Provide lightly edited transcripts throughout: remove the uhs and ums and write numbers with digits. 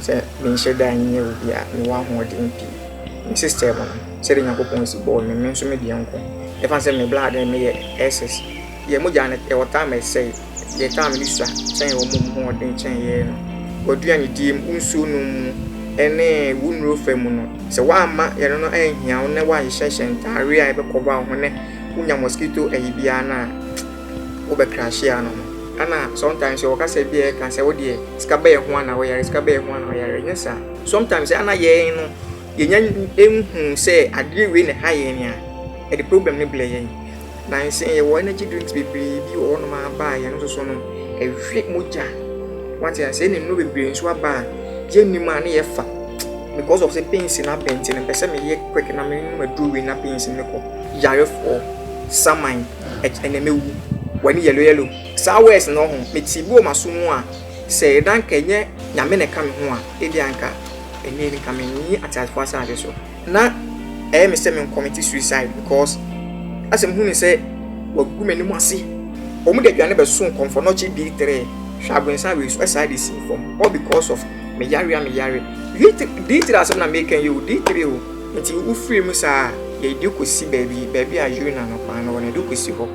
Sɛ menhyɛ da nyɛ obi a mewɔ ahoɔden pii. Me system no, sɛdeɛ Nyankopɔn si bɔɔ me, me nso me deɛ nko. Ɛfa sɛ me blood no meyɛ SS. Yɛn mogya no, ɛwɔ time a ɛsɛe. Yɛn time no sua kyɛn wɔn a wɔn ho ɔden kyɛn yɛn no. W'aduanedie mu, wo nsuo nom mu, ne wo nnuro fa mu no, sɛ woamma yɛn no anhia wo na woanhyehyɛ ntaadeɛ a ɛbɛkɔva wo ho na wonya mosquito ayi biara no a, wobɛ crashe ano no. Ɛna sometimes yɛwɔ kasa bi a yɛka sɛ wo deɛ sika bɛyɛ ho ana woyare, sika bɛyɛ ho ana woyare, ɛnyɛ saa. Sometimes ɛna yɛn no yɛnya nhu sɛ adeɛ wei na ɛha yɛn a, ɛde problem no brɛ yɛn. Nansa yi yɛwɔ energy drinks bebree bi wɔ hɔnom aba a yɛn nso so no ɛhwe mogya. Wate aseɛ? Ɛna nnuro bebree nso aba a yɛnnim a na yɛfa because of sɛ pains no aba nti no mepɛ sɛ meyɛ quick na menom aduro wei na pains no kɔ. Yarefoɔ, saman, ɛnɛ mɛwu, w'ani yellow yellow. Saa words no ho mete bi wɔ m'aso mu a sɛ na anka ɛnyɛ Nyame na ɛka me ho a ebia anka ɛnnɛ yi nka menni ateasefoɔ asase so. Na ɛyɛ me sɛ me commit suicide because asɛ mehu ne sɛ wagu m'anim ase. Wɔn de aduane bɛso nkɔmfɔnɔkye D3 hwɛ abonsa wei so ɛsaa de sii fam all because of me yare a me yare. D3 asɛm na meka yi o, D3 o. Nti wofiri mu saa a yɛde kɔsi baabi, baabi a urina no kwan no wɔ no yɛde kɔsi hɔ.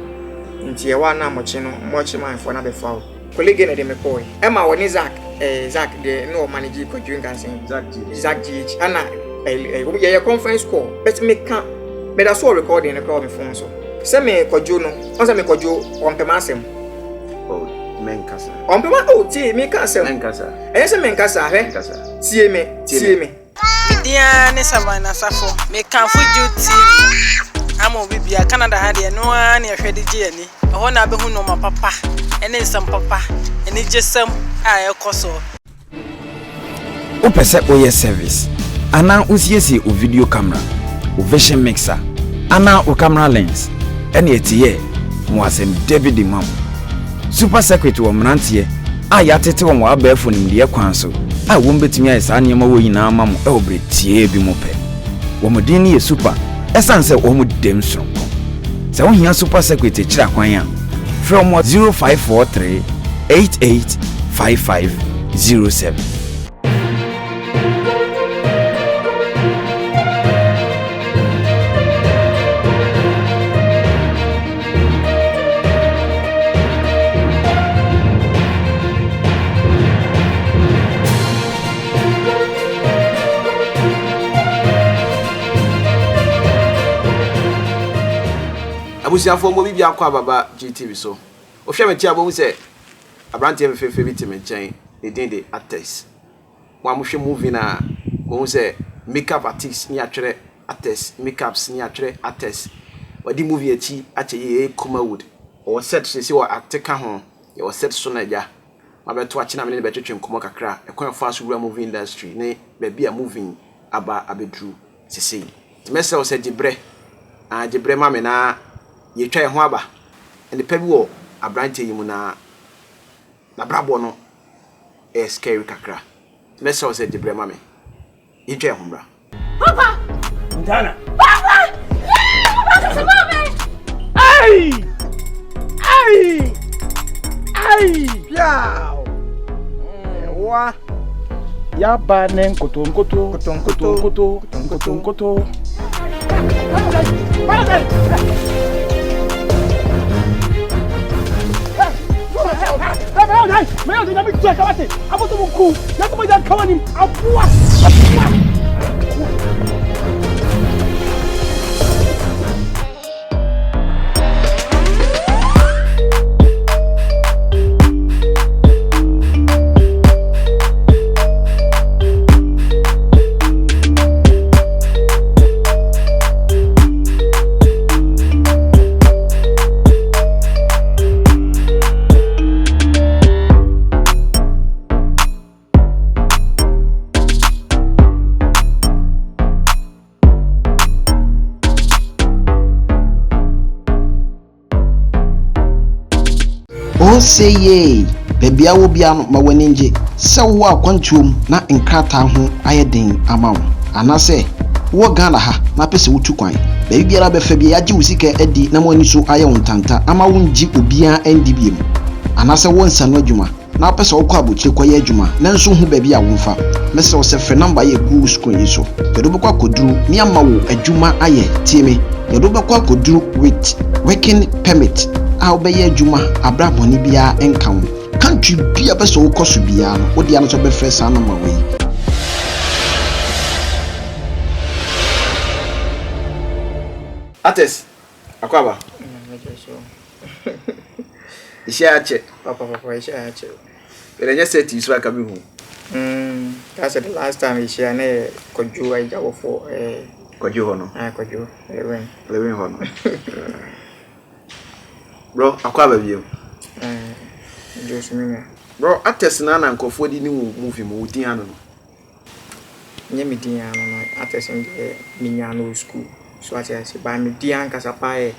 Nti ɛhɔ a na mɔkye no, mɔkye manfoɔ no abɛfa wo. Kolege na ɛde me kɔɔe. Ɛma wɔne Zack, eh, Zack deɛ na ɔmanage Kwadwo Nkansah. Zack GH. Zack GH. Ɛna eh, eh, yɛyɛ conference call. But meka, meda so wɔ recording no koraa wɔ me phone so. Sɛ me Kwadwo no, ɔn sɛ me Kwadwo, ɔmpɛ m'asɛm. Oh, menkasa. Ɔmpɛ ma, oh, tie, meka asɛm. Menkasa. Ɛnyɛ sɛ menkasa, hwɛ. Menkasa. Tie me, tie me. Me din ara ne Savannah Safo. Mekamfo Jude TV ama obi biara. Canada ha deɛ, ɛno ara na yɛhwɛ de gye yɛn ani. Ɛhɔ na wobɛhu nneɛma papa ne nsɛm papa, anigyesɛm a ɛrekɔ soɔ. Wopɛ sɛ woyɛ service anaa wosiesie wo video camera, wo vision mixer anaa wo camera lens? Ɛneɛ teɛ mewɔ asɛm dɛ bi de ma wo. Super Circuit wɔ mmeranteɛ a yɛatete wɔn wɔ abɛɛfo nimdeɛ kwan so a wɔbɛtumi ayɛ saa nneɛma wei nyinaa ama mo wɔ berɛ tiaa bi mu pɛ. Wɔn din no yɛ Super ɛsiane sɛ wɔn dam soronko. Sɛ wohia Super Circuit akyiri akwan a, frɛ wɔn wɔ 0543 88 5507. Abusuafoɔ mo biribi akɔ ababa GTV so. Wohwɛ me ti a wobɛhu sɛ aberanteɛ fɛfɛɛfɛ bi te me nkyɛn. Ne din de Actors. Mo a mohwɛ movie no a, mohu sɛ makeup artist ne yɛatwerɛ actors, makeups ne yɛatwerɛ actors. Wadi movie akyi akyɛ yie, ɛyɛ Kumawood. Ɔwɔ set so seesei wɔ acte ka ho. Yɛwɔ set so na agya. Mabɛto akye na me ne no bɛtwetwe nkɔmmɔ kakra, ɛkwan a ɔfaa so wura movie industry ne baabi a movie aba abɛduru sesei. Nti mɛsrɛ wo sɛ gye berɛ, ah, gye berɛ ma me na yɛtwa yɛn ho aba. Nnepa bi wɔ aberanteɛ yi mu na n'abrabɔ no ɛyɛ scary kakra. Mɛsrɛ wo sɛ gye berɛ ma me. Yɛntwa yɛn ho mmra. Papa! Montana! Papa! Yeah! Papa kasa ma me! Ai! Ai! Ai! Piao! Wa! Yaba ne nkoto nkoto. Nkoto nkoto. Nkoto nkoto nkoto. Ose yee! Baabi a wɔ biara no, ma w'ani ngye sɛ wowɔ akwantuo mu na nkrataa ho ayɛ den ama wo, anaasɛ wowɔ Ghana ha na apɛ sɛ wotu kwan. Baabi biara bɛfa biara yɛagye wo sika adi na mo ani so ayɛ wo ntanta ama wongye obiara ndi biom, anaasɛ wowɔ nsano adwuma. na wopɛ sɛ wokɔ abrokyire kɔyɛ adwuma nanso wonhu baabi a womfa, mɛsrɛ wo sɛ frɛ number yi a ɛgu wo screen yi so. Yɛde wo bɛkɔ akɔduru ne ama wo adwuma ayɛ. Tie me, yɛde wo bɛkɔ akɔduru with working permit a wobɛyɛ adwuma aberɛ a bɔne biara nka wo. Country bi a wopɛ sɛ wokɔ so biara no, wo dea no sɛ wobɛfrɛ saa number wei. Artist, Akwaaba. Ehyia akyɛ. Papa papa ehyia akyɛ. Yɛrɛ nyɛ sɛ ti so aka bi hu. That's the last time ehyia na yɛ kɔdwo agyawofo eh. Kɔdwo hɔ no. Ah kɔdwo Lewin. Lewin hɔ no. Bro, akwaaba bio. Eh, Josu minya. Bro, artist na na nkurɔfoɔ di ne wo movie mu, wo din ano no. Nyɛ me din ano no, artist no deɛ menyaa no wɔ school. So ate ase, but me din ankasa paa yɛ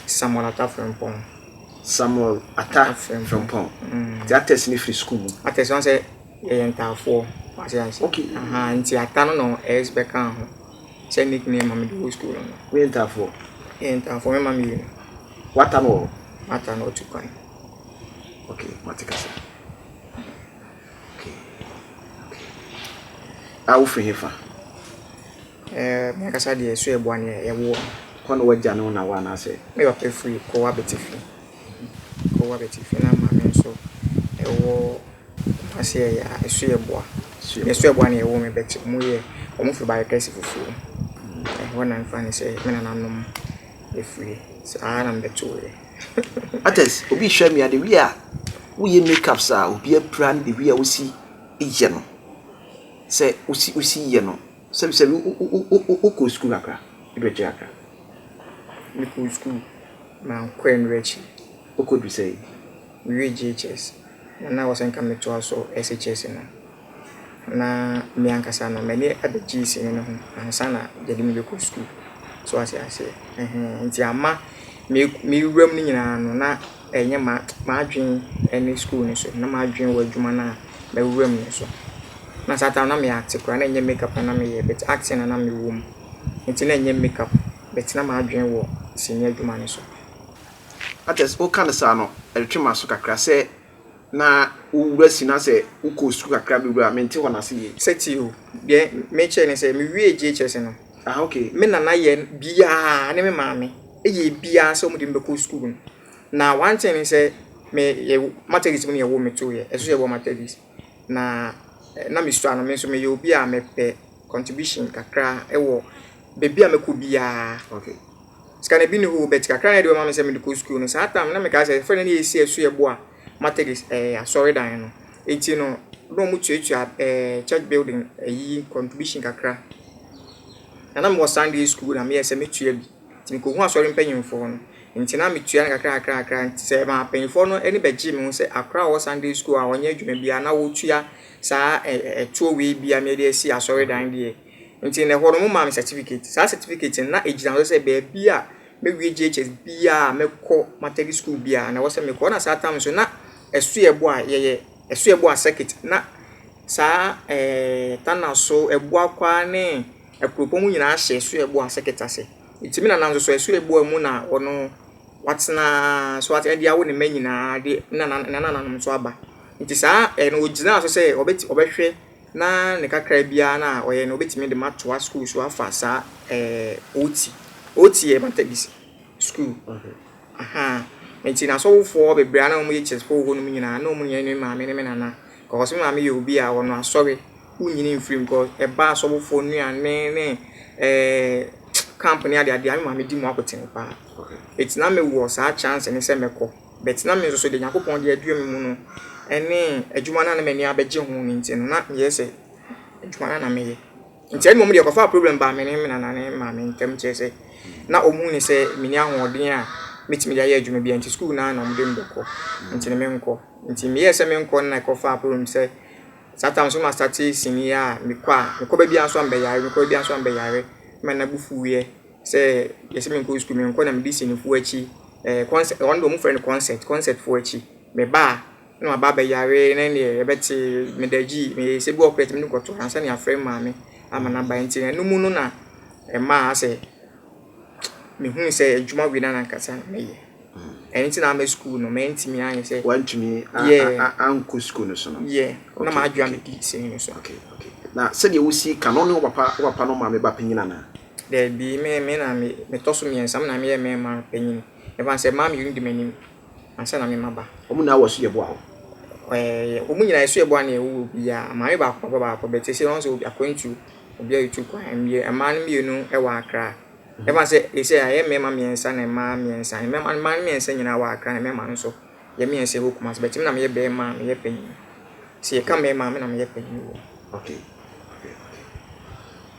Samuel Atta Frimpong. Samuel Atta Frimpong. Nti artist no firi school mu? Artist wɔn sɛ yɛyɛ ntaafoɔ, wate ase. Okay. Aha, nti Atta no na S bɛka ho sɛ nickname ma mede wɔ school no. Woyɛ ntaafoɔ? Yɛyɛ ntaafoɔ, me ma mmienu. W'Atta no wɔ hɔ? M'Atta no ɔtu kwan. Okay, mate kasa. Okay. Okay. A wofiri he fa? Eh, me ankasa deɛ so ɛboa neɛ yɛwoɔ. Hɔ na w'agya ne wo na wɔ anaasɛ? Me papa firi Kowa Abetifi. Kowa Abetifi na maame nso ɛwɔ Kumasi ɛyɛ a ɛso yɛ boa. Ɛso yɛ boa na yɛwoo me but ɔmo yɛ ɔmo firi Barekɛse fufuo. Ɛhɔ na mfa ne sɛ me nananom ɛfiri. Saa na mebɛtooɛ. Artist, obi hwɛ me a the way a woyɛ makeups a obi apira ne the way a wosi yɛ no sɛ wosi wosi yɛ no sɛbi sɛbi wokɔ sukuu kakra ebi akyire kakra. Mekɔɔ sukuu, mankɔ ɛno akyi. Wokɔdu sɛn? Mewie JHS na na ɛwɔ sɛ nka metoa so SHS no. Na me ankasa no m'ani abɛgyee sini no ho ansa na yɛde me bɛkɔ sukuu. So wate aseɛ? Ɛhɛn nti ama me mewura mu no nyinaa no na ɛnyɛ m'adwene ne sukuu no so, na m'adwene wɔ adwuma no a mawura mu no so. Na saa time no na me acte koraa, na ɛnyɛ makeup na na meyɛ but acting na na mewɔ mu. Nti na ɛnyɛ makeup but na m'adwene wɔ sini adwuma no so. Artist, woka no saa no, ɛtwetwe m'aso kakra sɛ na wowura si na sɛ wokɔɔ sukuu kakra bɛwura a, mente hɔ no ase yie. Sɛ tie o, deɛ mekyerɛ ne sɛ mewiee JHS no, Ah, okay. me nana yɛ biaa ne me maame yɛ biaa sɛ wɔde me bɛkɔ sukuu no. Na one thing ne sɛ me yɛ Methodist mu na yɛwoo me tooeɛ, ɛso sɛ yɛwɔ Methodist. Na na mesua no, me nso meyɛ obi a mepɛ contribution kakra wɔ baabi a mɛkɔ biara. Okay. Sika no bi ni hɔ o, but kakra na ɛde bɛma me sɛ mede kɔ sukuu no. Saa time na mekae sɛ, fɛ no na yɛsi ɛso yɛbo a Methodist ɛɛ eh, asɔredan no. Enti no, na wɔn tuatua ɛɛ eh, church building ɛyi contribution kakra. Na na mewɔ Sunday school na meyɛ sɛ metua bi. Nti mekɔhu asɔre mpanyimfoɔ no. Nti na metua no kakra kakra kakra. Nti sɛ ma mpanyimfoɔ no ani bɛgye me ho sɛ akora a ɔwɔ Sunday school a ɔnyɛ adwuma biara na wɔtua saa ɛtoɔ wei bi a mede asi asɔredan deɛ. Nti na ɛhɔ no wɔmaa me certificate. Saa certificate no na ɛgyina hɔ sɛ baabi a mɛwie JHS biara a mɛkɔ Methodist school biara na ɛwɔ sɛ mekɔ. Ɛna saa time nso na ɛso yɛ bo a yɛyɛ ɛso yɛ bo a circuit na saa ɛɛ Tanaso, Abuakwa ne Akuropɔn mu nyinaa hyɛ ɛso yɛ bo a circuit ase. Nti me nana nso so ɛso yɛ bo a mu na ɔno watena so de awo ne mma nyinaa de ne nananom nso aba. Nti saa ɛno ɔgyinaa so sɛ ɔbɛhwɛ na ne kakra biara no a ɔyɛ no ɔbɛtumi de matoa sukuu so afa saa ɛɛ OT. OT yɛ Methodist sukuu. Ahaa. Nti n'asɔfofoɔ bebree a na wɔyɛ teachersfoɔ wɔ hɔnom nyinaa na wɔn nyinaa ne me maame ne me nana. Because me maame yɛ obi a ɔno asɔre wonyini mfiri mu because ɛba asɔfofoɔ nnuane ne ɛɛ camp ne adeade a me maame di mu akotene paa. Nti na mewɔ saa chance ne sɛ mɛkɔ. But na me nso so deɛ Nyankopɔn de adua me mu no ne adwuma no a na m'ani abɛgye ho no nti no, na meyɛ sɛ adwuma no na meyɛ. Nti ɛno mmom deɛ ɛkɔfaa problem baa me ne me nana ne maame ntam kyerɛ sɛ na wɔhu ne sɛ menni ahoɔden a mɛtumi de ayɛ adwuma biara nti sukuu no ara na wɔde me bɛkɔ nti no menkɔ. Nti meyɛɛ sɛ menkɔ no na ɛkɔfaa problem sɛ saa time nso mastarte sini a mekɔ a mekɔ baabiara nso a mebɛyare mekɔ baabiara nso a mebɛyare ma no bo fuiɛ sɛ yɛsɛ menkɔ sukuu menkɔ na medi sinifoɔ akyi ɛɛ concert wɔn deɛ wɔfrɛ no concert concert foɔ akyi meba a na waba abɛyare na ɛnneɛ yɛbɛte meda gyi meyɛ sɛ bi wɔ koraa yɛtumi de kɔto ansa na yɛafrɛ me maame ama no aba nti ɛno mu no na ɛmaa asɛ mehuu sɛ adwuma wei na ankasa mɛyɛ. Ɛno nti na ama sukuu no mantumi anyɛ sɛ. Wantumi Yeah. ankɔ sukuu no so no. Yeah, na Okay, m'adwene a okay. medi sini no so. Okay, okay. Na sɛdeɛ wosi ka no, wo ne wo papa, wo papa no maame ba panyin anaa? Daabi, me me na me metɔ so mmiɛnsa, me na meyɛ mmarima panyin. Ɛfa sɛ mmaa mmienu di m'anim ansa na me maba. Wɔn nyinaa wɔ Suaboa hɔ? Ɛɛ, wɔn nyinaa Suaboa na ɛwɔ obiara. Maame baako, papa baako, but seesei wɔn nso akwantu, obiara retu kwan. Mmaa no mmienu wɔ Accra. Ɛfa sɛ seesei ayɛ mmarima mmiɛnsa na mmaa mmiɛnsa. Mmarima mmaa no mmiɛnsa nyinaa wɔ Accra na mmarima no nso yɛ mmiɛnsa wɔ Kumasi. But me na meyɛ barima a meyɛ panyin. Sɛ yɛka mmarima a, me na meyɛ panyin wɔ mu. Okay, okay, okay.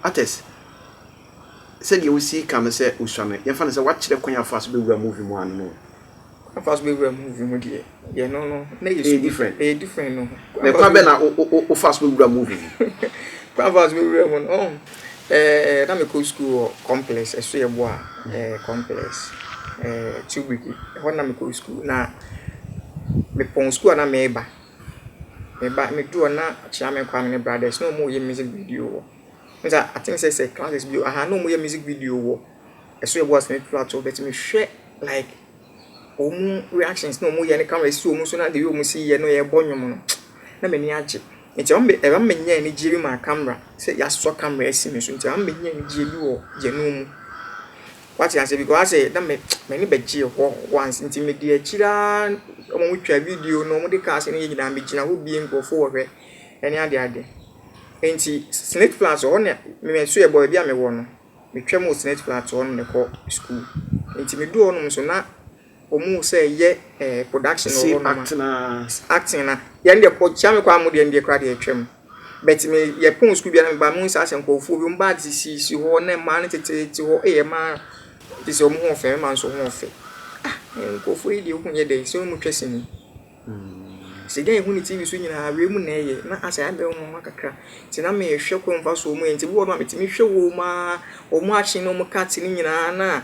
Artist, sɛdeɛ wosi ka no sɛ wosua no, yɛmfa no sɛ woakyerɛ kwan a fa so bɛwura movie mu ano no. Kwan fa so bɛwura movie mu deɛ, deɛ no no, na ɛyɛ Ɛyɛ sukuu. different. Ɛyɛ different no. Na kwan bɛn na wofa so bɛwura movie mu? Kwan fa so bɛwura mu no, oh, eh, na mekɔ sukuu wɔ complex, ɛso yɛ boa, eh, complex, eh, Tubriki, ɛhɔ na mekɔ sukuu. Na mepɔn sukuu a na meba. Meba, meduru hɔ na Kyeame Kwame ne brothers na wɔreyɛ music video wɔ. Nsa, I think sɛ sɛ classes bi, aha, na wɔreyɛ music video wɔ ɛso yɛ boa Smith Plateau, but mehwɛ like wɔn reactions na wɔyɛ ne camera si wɔn so na the way wɔn si yɛ no yɛbɔ nnwom no, na m'ani agye. Nti ɛma menya anigyeɛ bi ma camera, sɛ yɛasɔ camera asi me so, nti ɛma menya anigyeɛ bi wɔ yɛn mu. Wate aseɛ because asɛ na me m'ani bɛgyee hɔ once nti mede akyire ara wɔn twa video no wɔde cars no yɛ nyinaa megyina hɔ bie nkurɔfoɔ wɔhwɛ ɛne ade ade. Nti Snake Flats hɔ na me so yɛ bɔ baabi a mewɔ no, metwam wɔ Snake Flats hɔ na mekɔ school. Nti meduu hɔnom nso na wɔn sɛ yɛ eh, production wɔ Same hɔnom a. acting a. Acting na yɛn deɛ kɔ kyia me kɔ a mo deɛ deɛ koraa deɛ atwam. But me yɛ pɔn school biara meba mehu saa sɛ nkurɔfoɔ bi wɔn bag sisi hɔ na mmaa no tetetete hɔ ɛyɛ mmaa te sɛ wɔn ho ɔfɛ mmarima nso ho ɔfɛ. Ah nkurɔfoɔ yi deɛ wɔn yɛ dɛ sɛ wɔn twa sini. Sɛ gya ehu ne TV so nyinaa wei mu na ɛyɛ na asɛ ayɛ bɛyɛ nwanwa kakra. Nti na mehwɛ kwan mfa so wɔn yɛ nti bi wɔ hɔ a metumi hwɛ wɔn aa wɔn action ne wɔn cut ne nyinaa na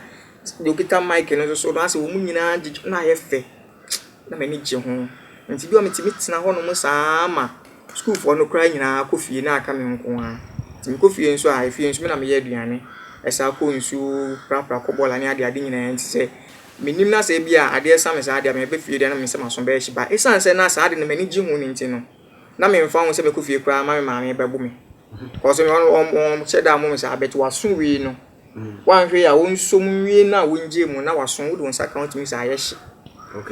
deɛ okita mic no nso so no asɛ wɔn nyinaa gyegye na ayɛ fɛ. Na m'ani gye ho. Nti bi wɔ hɔ a metumi tena hɔnom saa ma sukuufoɔ no koraa nyinaa kɔ fie na aka me nko ara. Nti mekɔ fie nso a, efie nso me na meyɛ aduane. Ɛsan kɔ nsuo, prapra kɔ bɔɔla ne adeade nyinaa nti sɛ menim na sɛ ebi a adeɛ sa me saa deɛ a meba fie deɛ na me sɛ m'aso bɛyɛ hye ba. Esiane sɛ na saa ade no m'ani gye ho no nti no, na memfa ho sɛ mɛkɔ fie koraa ma me maame bɛbo me. Cause ɔnhyɛ da mmɔ me saa but w'aso wei no, woanhwɛ yie a wonsɔ mu nwie no a wongyae mu na w'aso wode wo nsa ka ho tumi sɛ ayɛ hye.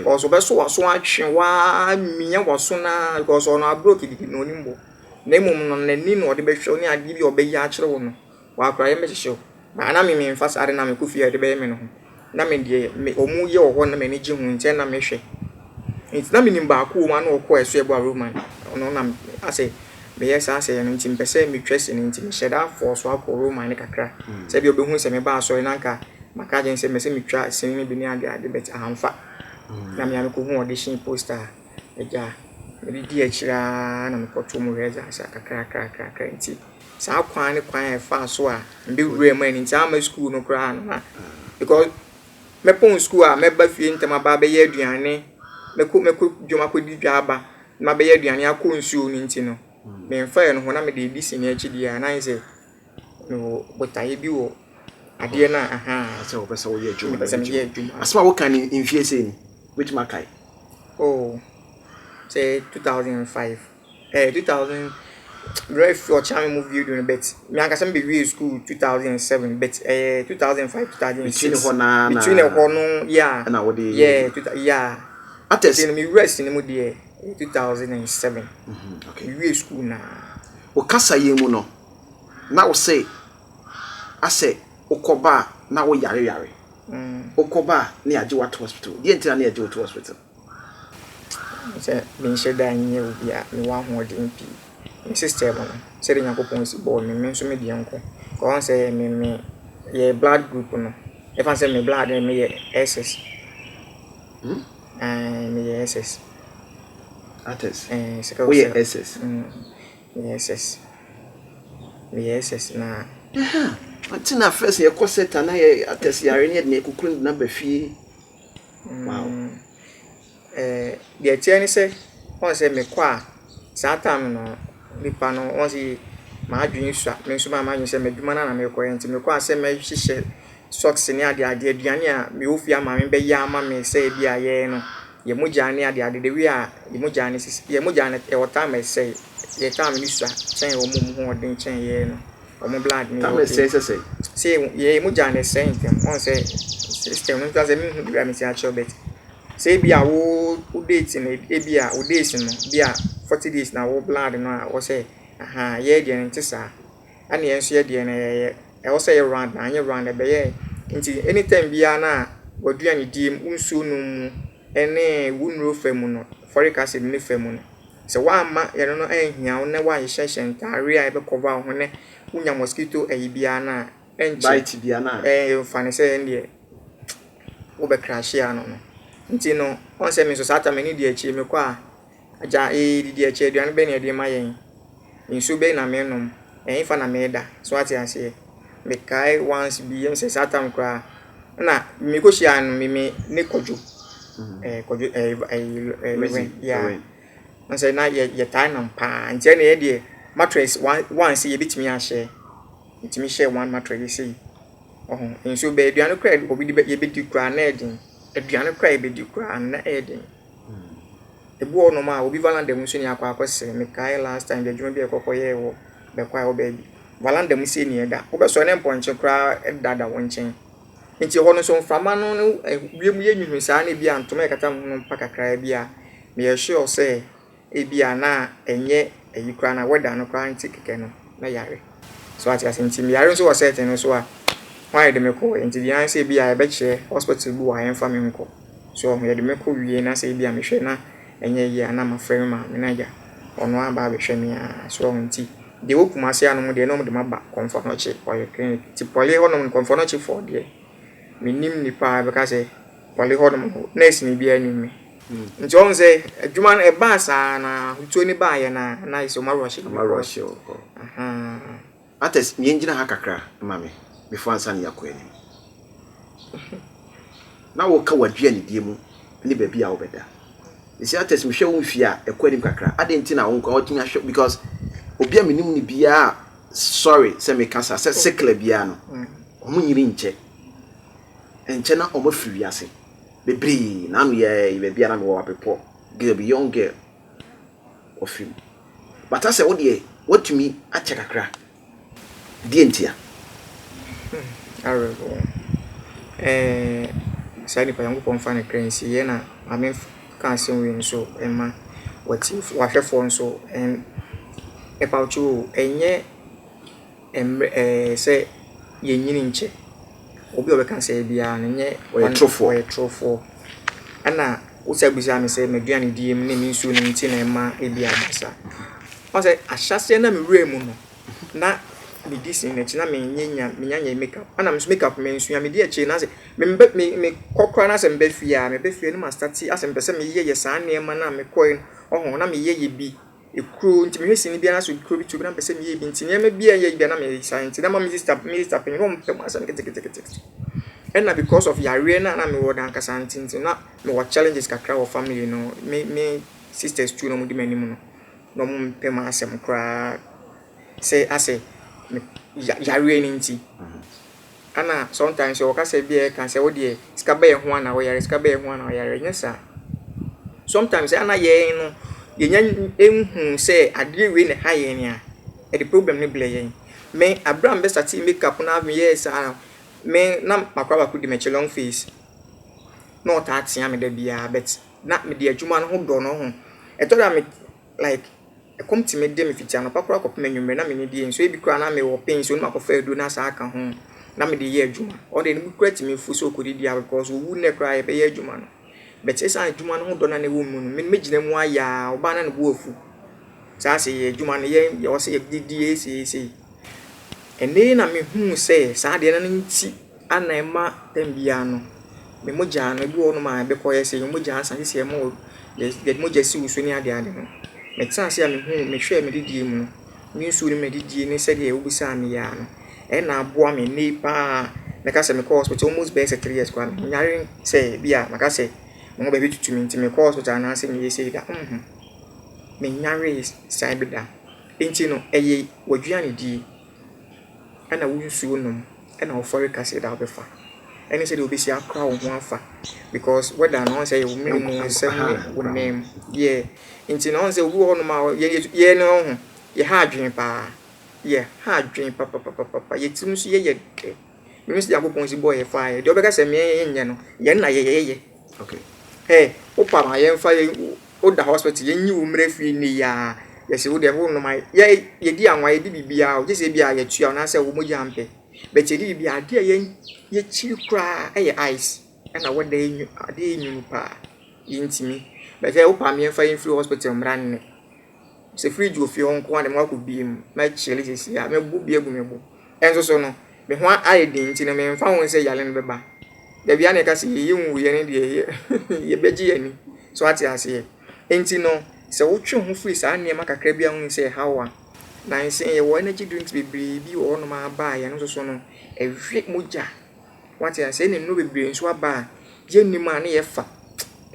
Cause ɔbɛsɔ w'aso atwe wo ara amia w'aso no ara because ɔno aborɔ kitikiti na ɔnim bɔ. Na mmom no n'ani na ɔde bɛhwɛ wo ne adeɛ bi a ɔbɛyɛ akyerɛ wo no, wakora yam bɛhyehye wo. But na me memfa saa ade no a mekɔ fie a ɛde bɛyɛ me no ho. Na me deɛ me wɔn yɛ wɔ hɔ na m'ani gye ho nti na mehwɛ. Nti na menim baako wɔ mu a na ɔkɔ ɛso ɛbɔ a Roman. Ɔno na asɛ meyɛ saa asɛ no nti mepɛ sɛ metwa sini nti mehyɛ da afɔɔ so akɔ Roman no kakra. Sɛ ebia ɔbɛhu sɛ meba asɔre na anka maka akyerɛ no sɛ mepɛ sɛ metwa sini no bi ne ade ade but amfa. Na me a mekɔhu audition poster a agya mede dii akyire ara na mekɔtoo mu rehearsals kakra kakra kakra nti saa kwan ne kwan a ɛfaa so a mebɛwuraa mu ɛno nti amma school no koraa no na because mɛpɔn school a mɛba fie ntɛm aba abɛyɛ aduane mɛkɔ mɛkɔ dwom akɔdi dwa aba na mabɛyɛ aduane akɔ nsuo no nti no memfa ɛno ho na mede redi sini akyi deɛ a na ayɛ sɛ mewɔ botaeɛ bi wɔ adeɛ no a ahaa sɛ wopɛ sɛ woyɛ adwuma mepɛ sɛ meyɛ adwuma. Asɛm a woka no mfie sei ni wobɛtumi akae? Oh, sɛ 2005 Eh, 2000 berɛ fi ɔkyea me mu video no but me ankasa me bɛwie school 2007 but eh, 2005 2006 between hɔ naa na between hɔ no yeah ɛna wode yeah yeah Ates nti no me wura sini mu deɛ 2007 mm -hmm, okay. me wie school na wo kasa yɛ mu no na wo se asɛ wokɔba a na wo yare yare wokɔba a na yɛagye wo ato hospital deɛ nti na na yɛgye wo to hospital? Sɛ menhyɛ da nyɛ obi a mewɔ ahoɔden pii. Me system no, sɛdeɛ Nyankopɔn si bɔɔ me, me nso me deɛ nko. Ɔhu sɛ me me yɛ blood group no, ɛfa sɛ me blood no meyɛ SS. Hmm? Ɛɛ meyɛ SS. Ates. Ɛɛ sickle Woyɛ cell. SS. Meyɛ SS. Meyɛ SS na. Ɛha, ɔte na first yɛkɔ sɛta na yɛ Ates yare ne yɛde ne kukuru na ba fie. Wow. Eh, deɛ ɛteɛ ne sɛ, woahu sɛ mekɔ a, saa time no, nipa no, woahu sɛ m'adwene sua. Me nso mayɛ m'adwene sɛ m'adwuma no ara na merekɔyɛ nti mekɔ a sɛ mɛhyehyɛ. socks ne adeade, aduane a mewɔ fie a maame bɛyɛ ama me sɛ ebi a yɛn no, yɛn mogya ne adeade, the way a yɛn mogya no sisi, yɛn mogya no ɛwɔ time a ɛsɛe, yɛn time no sua kyɛn wɔn a wɔn ho ɔden kyɛn yɛn no, wɔn blood no yɛ Time okay. ɛsɛe sɛ sɛn? Sɛ yɛn mogya no ɛsɛe ntɛm, wɔn sɛ system no nka sɛ menhu biribi a mesi akyerɛ but sɛ ebi a wo wo date no ebi a wo days no bi a 40 days na wo blood no a wɔ sɛ aha yɛn deɛ no nte saa. Ɛna yɛn nso yɛ deɛ no ɛyɛ ɛwɔ sɛ ɛyɛ round na anyɛ round ɛbɛyɛ nti anytime biara no a w'aduane die mu, wo nsuo nom mu ɛne wo nnuro fa mu no, folic acid ne fa mu no, sɛ woamma ɛno no anhia wo na woanhyehyɛ ntaadeɛ a ɛbɛ cover wo ho ne wonya mosquito ayi biara no a ɛnkyɛ Bite biara no a. Ɛɛ fa no sɛ ɛndeɛ wobɛ crash ano no. Nti no ɔn sɛ me nso saa time m'ani di akyire mekɔ a Agya, ee, didi akyi, aduane bɛn na yɛde rema yɛn? Nsuo bɛn na merenom? Ɛhefa na mereda? So wate aseɛ? Mekae once bi, ɛm sɛ saa time koraa, ɛna mekɔhyiaa no, me me ne Kwadwo, ɛɛ Kwadwo, ɛɛ ɛɛ ɛɛ Rizzy, yeah. Lorraine. N sɛ na yɛ yɛtaa nam paa, nti ɛna yɛ deɛ mattress one once yɛbɛtumi ahyɛ, yɛtumi hyɛ one mattress sei. Ɔho, nsuo bɛn, aduane koraa a obi de bɛ yɛbɛdi koraa na ɛyɛ den, aduane koraa a yɛbɛdi koraa na ɛyɛ den. Ebi wɔ hɔnom a obi valanda mu nso na yɛakɔ akɔsrɛ. Mekae last time bi adwuma bi a yɛkɔkɔyɛɛ wɔ Bɛkwae hɔ baabi. Valanda mu sei na yɛda. Wobɛsɔre na mpɔnkye koraa deda wo nkyɛn. Nti hɔ no nso mframa no ne wiem yɛ nwunu saa na ebi a ntoma a ɛkata ho no mpa kakra bi a, meyɛ sure sɛ Ebia na ɛnyɛ ayi koraa na weather no koraa nti kɛkɛ no na yare. So ate ase nti meyare nso wɔ set no so a hwan yɛde me kɔɔ nti deɛ ayɛ sɛ ebia yɛbɛkyerɛ hospital bi wɔ ha yɛmfa me nkɔ. So ɔho yɛde me kɔ wie na sɛ ebia mehwɛ na ɛnyɛ yie a na mafrɛ me maame na agya ɔno aba abɛhwɛ me a so ɔho nti deɛ ɛwɔ Kumasi hanom deɛ na wɔde me aba Komfo Anokye polyclinic nti poly hɔnom no Komfo Anokye foɔ deɛ mennim nipa a bɛka sɛ poly hɔnom no nurse ni biara nnim me. Nti ɔhu sɛ adwuma no ɛbaa saa na ahotuo no baeɛ no a na ayɛ sɛ ɔma rush Ɔma rush wo kɔ. Artist yɛn gyina ha kakra ma me before ansa na yɛakɔ anim. Na woka w'aduanedie mu ne baabi a wobɛda. Ɛsi artist mehwɛ wo mfie a ɛkɔ anim kakra. Adɛn nti na wo nko watumi ahwɛ because obi a menim no biara sorry sɛ meka saa sɛ sikla biara no ɔmo nyini nkyɛ. Nkyɛ na ɔmo afiri wiase. Bebree na ano yɛ baabi a na mewɔ abepɔ girl bi young girl ɔfiri mu but asɛ wo deɛ woatumi akyɛ kakra deɛ ntia? Hmm awerɛhoɔ ɛɛ saa nipa Nyankopɔn mfa ne kra nsie yɛ na maame ka asɛm wei nso mma w'atiefo w'ahwɛfoɔ nso ɛn mepawkyɛw o ɛnyɛ. Mmerɛ ɛɛ sɛ yɛnyini nkyɛ. Obi a ɔbɛka sɛɛ biara no nyɛ Ɔyɛ torofoɔ. Ɔyɛ torofoɔ. Ɛna wosan bisaa me sɛ m'aduane die mu ne me nsuo nom nti na ɛma ebi aba saa. Wohu sɛ ahyɛaseɛ na me wura mu no, na medi sini no akyi na menyɛ nya menya nyɛ make up. Ɛna me nso make up mansua. Medi akyire na sɛ meba me mekɔ koraa na sɛ meba fie a, meba fie na mastarte asɛ mepɛ sɛ meyɛyɛ saa nneɛma no a mekɔɛ no, ɔho na meyɛyɛ bi. Ekuro nti mehwɛ sini biara so kuro bi to bi na mepɛ sɛ meyɛ bi nti nneɛma bi a ɛyɛ bi a na meyɛ saa nti na ma me sister me sister panyin na ɔmpɛ m'asɛm ketekete ɛna because of yareɛ no a na mewɔ no ankasa nti nti na mewɔ challenges kakra wɔ family no me me sisters tu na wɔdi m'anim no na wɔmpɛ m'asɛm koraa sɛ asɛ yareɛ no nti. Ana sometimes yɛwɔ kasa bi a yɛka sɛ wo deɛ sika bɛyɛ ho a na woyare, sika bɛyɛ ho a na woyare. Ɛnyɛ saa. Sometimes ɛyɛ a na yɛn no yɛnya nhu sɛ adeɛ wei na ɛha yɛn a, ɛde problem no brɛ yɛn. Me, aberɛ a mebɛstartee make up na meyɛɛ saa no, me na m'akora baako di m'akyi, long face. Na ɔtaa tea me da biara but na mede adwuma no ho dɔ no ho. Ɛtɔ da a me like Ɛkɔm tumi de me fiti anɔpa koraa kɔpem anwummerɛ na menni die nso ebi koraa na mewɔ pain so na makɔfa aduro na asan aka ho na mede yɛ adwuma. Ɔno deɛ ne bo koraa tumi fu sɛ ɔkɔdidi a because ɔwu nnɛ koraa yɛbɛyɛ adwuma no. But ɛsiane adwuma no ho dɔ no a na ɛwɔ me mu no, me mɛgyina mu ayɛ ara ɔbaa na ne bo afu. Saa sɛ yɛ adwuma no yɛ yɛwɔ sɛ yɛdidi yɛ sei yɛ sei. Ɛnnɛ yi na mehuu sɛ saa adeɛ no nti Ana ɛma tɛm biara no, me mogya no, ebi wɔ hɔnom a ɛbɛkɔ yɛ sɛ mogya asa gye sɛ yɛma wo yɛde mogya si wo so ne adeade no. Metenaa ase a mehuu mehwɛɛ me didie mu no, me nsuo ne m'adidie ne sɛdeɛ wobisaa me yi ara no, ɛna aboa me nnɛ yi pa ara. Mɛka sɛ mekɔɔ hospital almost bɛyɛ sɛ 3 years koraa menyare sɛ bi a maka sɛ me ho baabi tutu me nti mekɔɔ hospital anaasɛ meyɛ sei da. Nhmm, menyaree saa bi da. Enti no, ɛyɛ w'aduane die. Ɛna wo nsuo nom, ɛna wo folic acid a wobɛfa. Ɛne sɛdeɛ wobɛsi akora wo ho afa because weather no ɔn sɛ yɛ wo mene mu nsɛm ne wo nan mu yeah nti no ɔn sɛ obi wɔ hɔnom a yɛ yɛ no ɔho yɛ ha adwene paa yɛ ha adwene papapapapa yɛ tirim nso yɛ yɛ dɛ mimi sɛ Nyankopɔn si bɔɔ yɛ faa yɛ deɛ ɔbɛka sɛ meɛ yɛ nyɛ no yɛn na yɛ yɛ yɛ okay hey wopa ma yɛmfa yɛ woda hospital yɛnyi wo mmerɛ fie nnɛ yi ara yɛsɛ wo deɛ wo nom ayɛ yɛ yɛdi anwa yɛdi biribiara o gye sɛ ebi a yɛtua anaasɛ wo mogya ampɛ But yɛde biribi a adeɛ a yɛn yɛkyiri koraa yɛ ice ɛna wɔda yɛ nwu adeɛ yɛ nwunu paa yɛntumi. But sɛ wopɛ a yɛmfa yɛn mfiri hospital mmra nnɛ. Sɛ fridge wɔ fie hɔ nko ara deɛ mɛkɔ bie mu mɛkyele seesei a mɛbu bi agu me bo. Ɛnso so no me ho ayɛ den nti no memfa ho sɛ yare no bɛba. Da biara na yɛka sɛ yɛyɛ nwuiɛ no deɛ yɛbɛgye yɛn ani. So ate aseɛ? Nti no sɛ wotwe wo ho firi saa nneɛma kakra bi a wohu sɛ ɛha wo a, Nansa yi yɛwɔ energy drinks bebree bi wɔ hɔnom a aba a ɛno nso so no, ɛwe mogya. Wate aseɛ? Ɛna nnuro bebree nso aba a yɛnnim a na yɛfa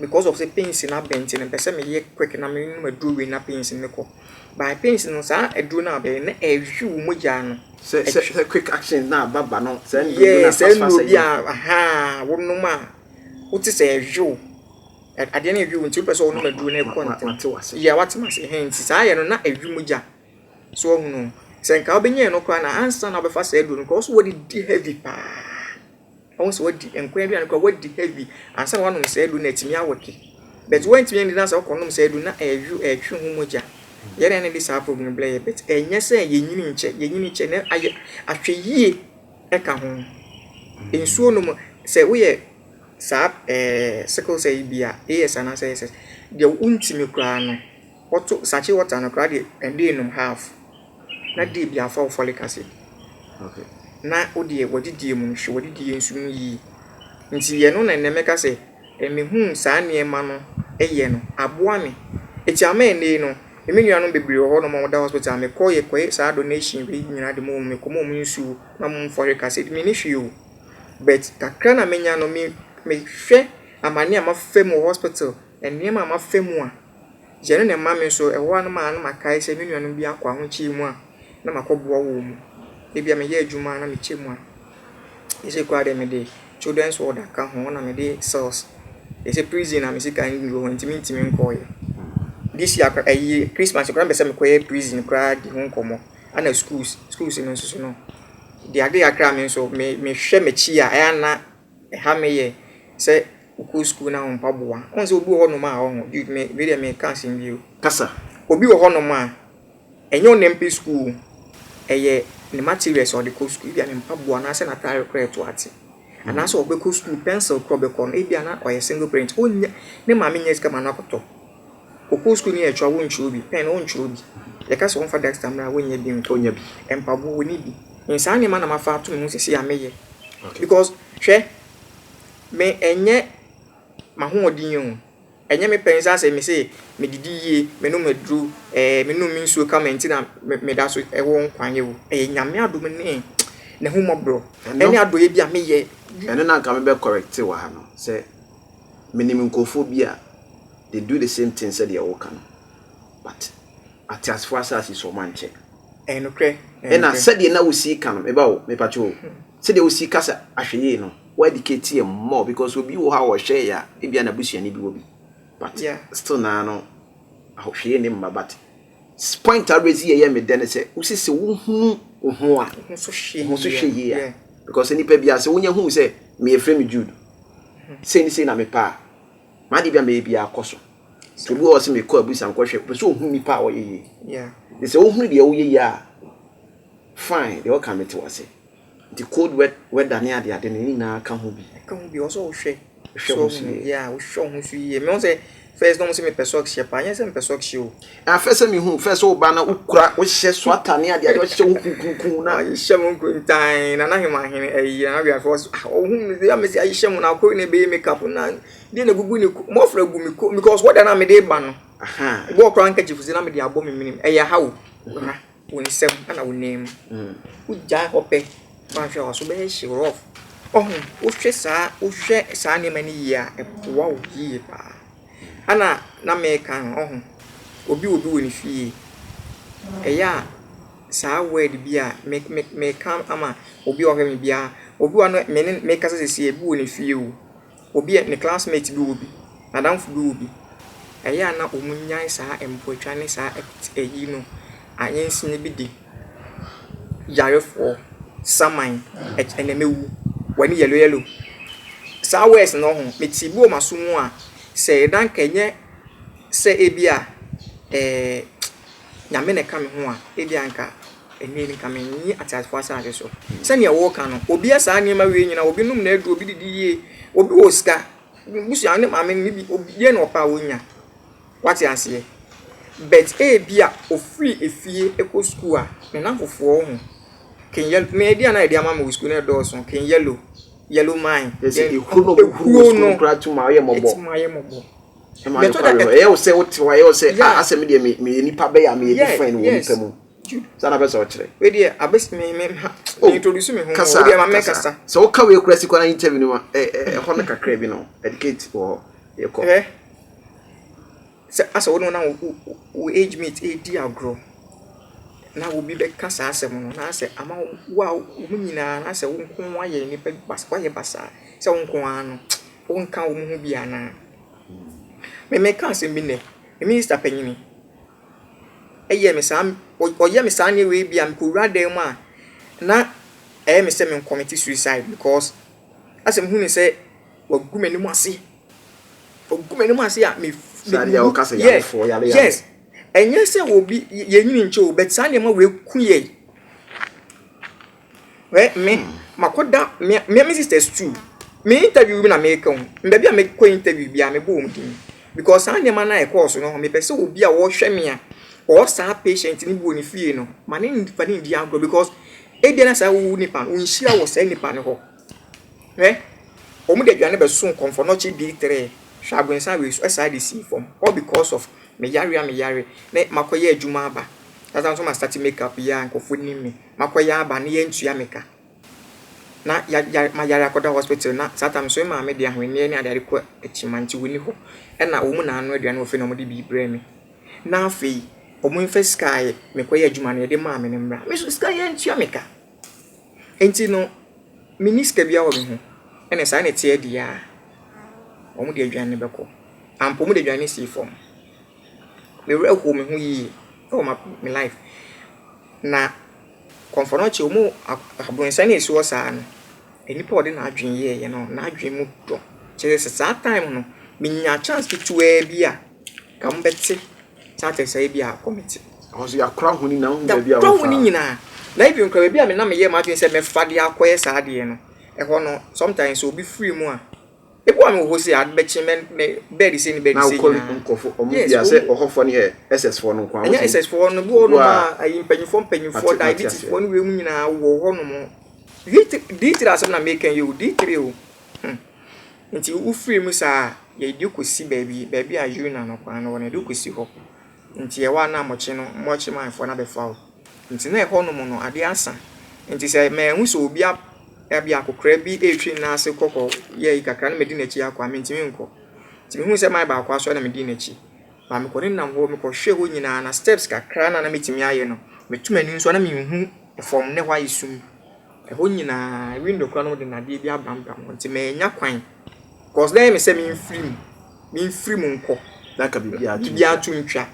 because of sɛ pains no aba nti no, mepɛ sɛ meyɛ quick na menom aduro wei na pains no kɔ. But pains no, saa aduro no a wobɛyɛ no, na ɛwe wo mogya no. Sɛ sɛ sɛ quick action na aba ba no, saa nnuro bi Yeah, na saa fast fast nnuro bi ayi. a ahaa wonom a wote sɛ ɛwe wo. Adeɛ no ɛwe wo nti wopɛ sɛ wonom aduro no ɛkɔ ntɛm. Mate wase. Yeah, wate mase. Ɛhɛn nti saa yɛ no na ɛwe mogya. So wahu no? Sɛ nka wobɛnya ɛno koraa na ansa na wobɛfa saa aduro no koraa, wo so wadidi heavy paa. Wahu sɛ wadi nkwan aduane koraa wadi heavy ansa na wanom saa aduro no atumi awɔke. But woantumi annidi na sɛ wokɔnom saa aduro no na ɛwe ɛtwe ho mogya. Yɛn na ɛde saa problem no brɛ yɛ but ɛnyɛ sɛ yɛnyini nkyɛ, yɛnyini kyɛ na ayɛ ahwɛyie ɛka ho. Nsuo nom sɛ woyɛ saa ɛɛ sickle cell yi bi a, AS anaasɛ SS, deɛ wontumi koraa no, wɔto sachet water no koraa deɛ ɛnde nom half na day biara fa wo folic acid. Okay. Na wo deɛ w'adidie mu no hwɛ w'adidie nso mu yie. Nti ɛno na nnɛ mɛka sɛ mehuu saa nneɛma no yɛ no aboa me. Nti ama ɛnnɛ yi no, me nuanom bebree wɔ hɔnom a wɔda hospital a mekɔ yɛkɔyɛ saa donation wei nyinaa de ma wɔn, mekɔma wɔn nsuo na wɔn folic acid. Menni hwee o. But kakra na menya no me mehwɛ amane a mafa mu wɔ hospital, nneɛma a mafa mu a, yɛno na ɛma me nso ɛhɔ ara no maa na makae sɛ me nuanom bi akɔ ahokyere mu a na makɔboa wɔn mu. Ebia meyɛ adwuma a na mekyɛ mu a, seesei koraa deɛ mede children's ward aka ho na mede cells. Seesei prison a me sika nnuru hɔ nti mentumi nkɔeɛ. This year koraa ɛyi Christmas koraa mepɛ sɛ mekɔyɛ prison koraa di ho nkɔmmɔ. Ɛna schools, schools no nso so no, deɛ ade kakra a me nso me mehwɛ m'akyi a ɛyɛ a na ɛha me yɛ sɛ wokɔ sukuu na wo mpaboa. Wohu sɛ obi wɔ hɔnom a ɔho, dude me wei deɛ meka asɛm bi o. Kasa. Obi wɔ hɔnom a, ɛnyɛ ɔno na ɔmpɛ sukuu o, ɛyɛ ne materials a ɔde kɔ sukuu, ebia ne mpaboa anaasɛ n'ataare koraa a ɛto ate. Anaasɛ ɔbɛkɔ sukuu, pencil koraa a ɔbɛkɔ no, ebia na ɔyɛ single parent, ɔnnya, ne maame nnya sika ma no akɔtɔ. Ɔkɔ sukuu no yɛtwerɛ a wontwerɛ bi, pɛn wontwerɛ bi. Yɛka sɛ wɔmfa duster mmra a wonnya bi nkɔ. Ɔnnya bi. Mpaboa ɔnni bi. Nti saa nneɛma na mafa ato me ho seesei a meyɛ. Because hwɛ, me ɛnyɛ m'ahoɔden o, ɛnyɛ me pɛ nsa sɛ mese medidi yie, menom aduro, ɛɛ menom me nsuo kama nti na meda so wɔ nkwa yɛ o. Ɛyɛ Nyame adom ne n'ahummɔborɔ ɛne adɔeɛ bi a meyɛ. Ɛno na anka mebɛ correct wɔ ha no sɛ menim nkurɔfoɔ bi a they do the same thing sɛdeɛ woka no but ateasefoɔ asase so ɔmo ankyɛ. Ɛyɛ nokorɛ. Ɛna sɛdeɛ na wosi ka no meba o mepakyɛ o sɛdeɛ wosi ka sɛ ahwɛ yie no wo educate yɛ more because obi wɔ hɔ a ɔhwɛ yɛ a ebia n'abusuani bi wɔ bi but Yeah. still naa no ahwɛ yie ne mma but point a raise yɛ yɛ me dɛ ne sɛ wosi sɛ wohunu wo ho a Wo ho so hwɛ wo ho so yie hwɛ a, yie a yeah. because nipa bi a sɛ wonya hu sɛ meyɛ frɛ me Jude sei ne sei na mepɛ a m'ade bi a mɛyɛ biara kɔ so nti obi wɔ hɔ sɛ mekɔ abusa nkɔhwɛ pɛ sɛ ohunu nipa a ɔyɛ yie Yeah. nti sɛ wohunu deɛ woyɛ yie a fine deɛ ɔka mete wase nti cold wet weather ne ade ade no ne nyinaa ka ho bi Ɛka ho bi, ɔsɛ wohwɛ. Hwɛ ho so yie. Yeah, wohwɛ wo ho so yie. Mehu sɛ first na ɔmo sɛ mepɛ socks hyɛ paa, nyɛ sɛ mepɛ socks hyɛ o. Afɛ sɛ mehu fɛ sɛ woba na wokura wohyɛ sweater ne ade ade wohyɛ wo kunkun na Ayehyɛ mo nkuntan na na hema ahene ayi na wia fɛ ah ohun mi sɛ mesi ayehyɛ mo na akɔyi na ebɛyɛ makeup na deɛ na egugu ne ko mɔfra gu mi ko because wɔda na mede ba no aha ebi wɔ koraa handkerchief sɛ na mede abɔ me menim ɛyɛ ha o ha wo nsam ɛna wo nan mu wogyae hɔ pɛ wanhwɛ a waso bɛyɛ hye rough ɔho wohwɛ saa wohwɛ saa nneɛma no yie a ɛboa wo yie paa ɛna na meka no ɔho obi wɔ bi wɔ ne fie ɛyɛ a. saa word bi a me me meka ama obi a ɔhwɛ me biara. Obi wɔ hɔ a me ne mekasa seesei ebi wɔ ne fie o. Obi a ne classmate bi wɔ bi, n'adamfo bi wɔ bi. Ɛyɛ a na wɔnnyae saa mpoatwa ne saa ayi no ayɛnsini bi di. Yarefoɔ, saman, ɛnɛ mɛwu, w'ani yellow yellow. Saa words no ho, mete bi wɔ m'aso mu a, sɛ na anka ɛnyɛ sɛ ebi a ɛɛ Nyame na ɛka me ho a, ebi a anka ɛnnɛ yi nka menni ateasefoɔ asase so. Sɛdeɛ woreka no, obi yɛ saa nneɛma wei nyinaa, obi nom n'aduro, obi didi yie, obi wɔ sika, ne busua ne maame ne bi, obi deɛ na ɔpɛ a ɔnya. Wate aseɛ? But ebi a ɔfiri efie kɔ sukuu a, ne nnamfofoɔ ho, ken yellow, me aduane a yɛde ama me wɔ sukuu no ɛdɔɔso, ken yellow, yellow mine, Yɛsɛ ehuro no ɔhuro wɔ sukuu no koraa tum a ɔyɛ mmɔbɔ. Ɛtumi ayɛ mmɔbɔ. Ɛma ade kɔ awerɛhoɔ. Ɛyɛ wo sɛ wote hɔ a, ɛyɛ wo sɛ ah asɛ me deɛ me meyɛ nipa bɛyɛ a meyɛ different wɔ nipa mu. Saa na bɛ sɛ ɔkyerɛ. Wei deɛ abɛsi me me ha Oh, me introduce me ho kasa wo deɛ ma me kasa. kasa. Sɛ woka wei kura si kɔ na interview no ma ɛ ɛ ɛhɔ no kakra bi no educate wɔ hɔ yɛkɔ. Hwɛ sɛ asɛ wo ne wo na wo wo age mate redi agorɔ na obi bɛka saa asɛm no na asɛ ama wo a wɔn nyinaa na asɛ wo nko ara ayɛ nipa bas woayɛ basaa sɛ wo nko ara no wonka wɔn ho bi anaa. Me meka asɛm bi nnɛ, me minister panyin yɛ me saa ɔyɛ me saa nneɛma wei bi a mekɔwura dan mu a na ɛyɛ me sɛ me commit suicide because asɛ mehu no sɛ wagu m'anim ase wagu m'anim ase a me Saa deɛ wɔka sɛ yarefoɔ yare yare. Yes, ɛnyɛ sɛ obi yɛnyini nkyɛ o but saa nneɛma wei ku yɛn. Hwɛ me, makɔda me me me sisters too. Me interview bi na meka o. Baabi a mekɔ interview biara mebɔ wɔn din. Because saa nneɛma no a ɛkɔɔ so no, mepɛ sɛ obi a ɔrehwɛ me a ɔwɔ saa patient no bi wɔ ne fie no, ma ne mfa no ndi agorɔ because ebia na saa wo nipa no, wonhyia wɔ saa nipa no hɔ. Hwɛ, wɔn de aduane bɛso kɔmfɔnɔkye D3, hwɛ abonsa wei so, ɛsaa de sii fam. All because of me yare a meyare na makɔyɛ adwuma aba. Sasa nso ma start make up yi a nkurɔfoɔ nim me. Makɔyɛ aba na yɛantua me ka. Na ya ya mayare akɔda hospital na saa time nso me maame de ahweneɛ ne adeade kɔ akyima nti wɔnni hɔ. Ɛna wɔn na anoa aduane wɔ fie na wɔde bi brɛ me. Na afei wɔn mfa sika a mekɔyɛ adwuma no yɛde maa me no mmra. Me nso sika yɛantua me ka. Nti no menni sika biara wɔ me ho. Ɛna saa na ɛteɛ deɛ a, wɔde aduane no bɛkɔ. Ampa wɔde aduane no sii fam. Me werɛ how me ho yie wɔ me life. Na kɔmfɔnɔkye wɔn abronsan a ɛsi hɔ saa no, nipa a ɔde n'adwene yɛeɛ no, n'adwene mu dɔ. Kyerɛ sɛ saa time no, menya chance ketewaa bi a, nka wɔbɛte saa kyerɛ sɛ ebi a kɔmete. Ɛhɔ nso yɛakora ho nyinaa, wohu baabi a Yɛakora ho wɔfa. nyinaa. Na even koraa baabi a me na meyɛɛ m'adwene sɛ mɛfa de akɔyɛ saa adeɛ no, ɛhɔ no, sometimes sɛ obi firi mu a, Ebi wɔ hɔ a mewɔ hɔ sei ade bɛkye mɛ mɛ bed sei ne bed Na sei wokɔ nyinaa. nkurɔfo ɔmo Yes, bia sɛ wɔn ɔhɔfoɔ no yɛ SS foɔ no nko ara. Ɛnyɛ SS foɔ no, bi wɔ hɔ nom a ayi mpanyinfoɔ mpanyinfoɔ Mate mate diabetes aseɛ. foɔ ne wei mu nyinaa wɔ hɔ nom. D3 D3 asɛm na meka yi o, D3 o. Hmm. Nti wofiri mu saa a, yɛde wo kɔsi baabi, baabi a urine no kwan no wɔ no, yɛde wo kɔsi hɔ. Nti ɛhɔ a na mɔkye no, mɔkye man foɔ no abɛfa wo. Nti na ɛhɔ nom no adeɛ asa. Nti sɛ manhu sɛ obi a ebia akɔkora bi retwi ne nan ase kɔ kɔ yɛ ayi kakra na madi n'akyi akɔ a, mentumi nkɔ. Nti mehuu sɛ man baako asɔre na medii n'akyi. Ba mekɔ ne nam hɔ, mekɔhwɛɛ hɔ nyinaa na steps kakra na na mɛtumi ayɛ no, meto m'ani nso a na menhu fam, na ɛhɔ ayɛ sum. Ɛhɔ nyinaa, window koraa na wɔde nnadeɛ bi abrambram hɔ nti mannya kwan. Cause na ɛyɛ me sɛ memfiri mu, memfiri mu nkɔ. Na anka biribiara to ntwa. Biribiara to ntwa.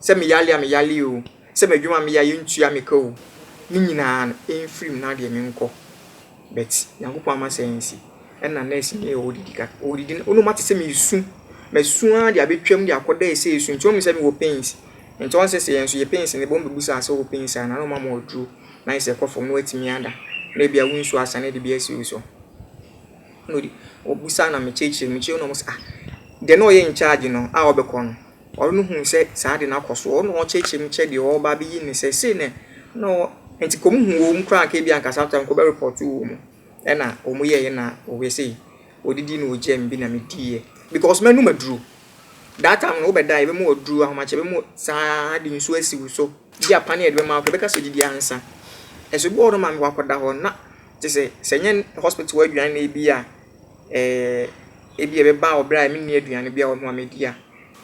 Sɛ meyale a meyale o, sɛ m'adwuma a meyɛ a yɛntua me ka o, ne nyinaa no ɛmfiri mu na deɛ menkɔ. But Nyankopɔn amma saa ansi. Ɛna nurse ni a ɔredidi kakra, ɔredidi no, ɔno mate sɛ meresu. Masu ara de abɛtwam de akɔda ɛsɛ esu nti ɔhu sɛ mewɔ pains. Nti ɔn sɛ sɛ yɛn nso yɛ pains no, ɛbɔ mbɛbusa sɛ wowɔ pains anaa na ɔma mo aduro na ayɛ sɛ ɛkɔ fam na watumi ada. Na ebia wo nsuo asa na ɛde bi asi wo so. Na ɔdi, ɔbusa na mekyerɛkyerɛ mu, mekyerɛ mu na ɔmo sɛ ah, deɛ na ɔyɛ in charge no a ɔbɛkɔ no, Ɔno huu sɛ saa ade no akɔ so. Ɔno na ɔkyerɛkyerɛ mu kyerɛ deɛ ɔreba abɛyi no sɛ sei na na ɔ nti kɔm hu wɔn koraa anka ebi anka saa time kɔbɛ report wɔn mu ɛna wɔn yɛeɛ na wɔyɛ sei wɔdidi na wɔgyaa me bi na mediiɛ because m'anum aduro that time no wobɛda a yɛbɛma aduro ahomakye yɛbɛma saa de nsuo asi wo so bi a paneɛ yɛde bɛma wo koraa yɛbɛka sɛ didi ansa ɛso bi wɔ hɔ nom a mewɔ akɔda hɔ na te sɛ sɛ nyɛ hospital aduane na ebi a ɛɛ ebi a ɛbɛba wɔ berɛ a menni aduane bi a wɔ ho a medi a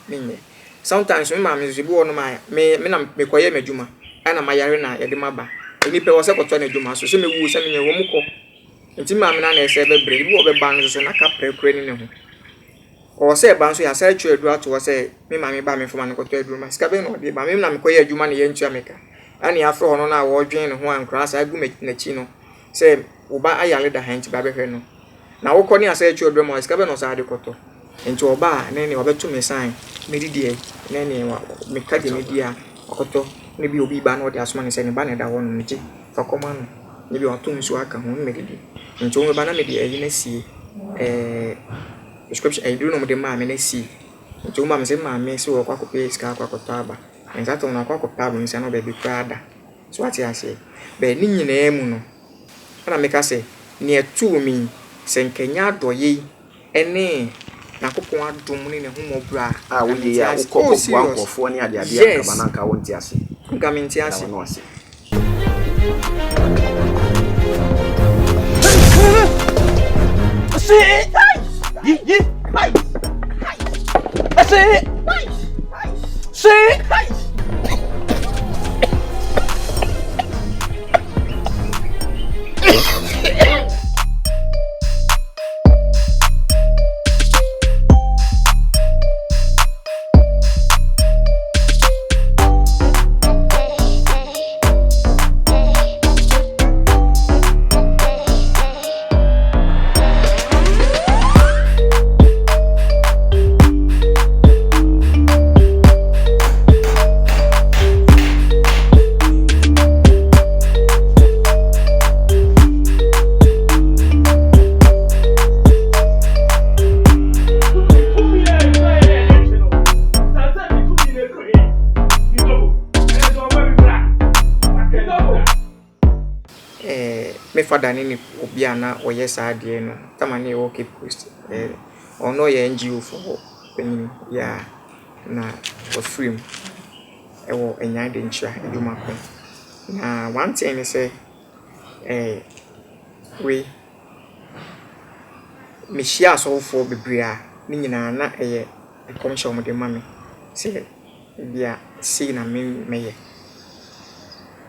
menyɛ. Sometimes me maame nso ebi wɔ hɔnom a me me na mekɔyɛ m'adwuma. Ɛna mayare na yɛde maba. Nnipa ɛwɔ sɛ kɔtoa n'adwuma so. Sɛ mewu o, sɛ menyɛ o, wɔn kɔ. Nti me maame no ara na ɛsɛ bɛbrɛ. Ebi wɔ hɔ ɔbɛba no nso so na kaprɛ koraa nni ne ho. Ɔwɔ sɛ ɛba nso yɛasan atwa aduro ato hɔ sɛ me maame ba a memfa ma no nkɔtɔ aduro ma. Sika bɛn na ɔde ba? Me na mekɔyɛ adwuma na yɛntua me ka. Ɛna yɛafrɛ ɔno no a ɔredwen ne ho a nkwadaa saa gu n'akyi no sɛ wo ba ayare da ha nti ba bɛhwɛ no. Na wokɔ ne yɛasan atwa aduro ama wo a, sika bɛn na ɔsan de kɔtɔ? Nti ɔba a na ɛneɛ wabɛto me sign, medi deɛ na ɛneɛ meka deɛ medi a wakɔtɔ. Na bi obi ba na ɔde asoma no sɛ ne ba na ɛda hɔ no, gye fa kɔma no. Na bi wato nsuo aka ho na mede di. Nti wɔbɛba na mede ayi no asie ɛɛ prescription aduro na wɔde maa me no asie. Nti wɔba me sɛ me maame sɛ ɔrekɔ akɔpɛ sika akɔ akɔtɔ aba. Nti atɔ no akɔ akɔpɛ aba nti na baabi koraa da. So wate aseɛ? But ne nyinaa mu no, ɛna meka sɛ nea ɛtoo me yi, sɛ nka ɛnyɛ adɔeɛ yi ne Nyankopɔn adom ne n'ahummɔborɔ a, A nka woyɛ mente yi a ase. wokɔ Oh, kɔboa serious. nkurɔfoɔ ne adeadeɛ a nka ba Yes. na nka wonte ase. Nka mente Da ase. w'ano ase. Eh, me fada ne ne obi a na ɔyɛ saa adeɛ no, tama ne yɛwɔ Cape Coast. Eh, ɔno ɔyɛ NGO foɔ hɔ panyin, yeah, na wafiri mu ɛwɔ Anyan Denkyira adwuma ko. Na one thing ne sɛ, eh, wei, mehyia asɔfofoɔ bebree a, ne nyinaa na ɛyɛ nkɔmhyɛ a wɔde ma me sɛ ebia sei na me mɛyɛ.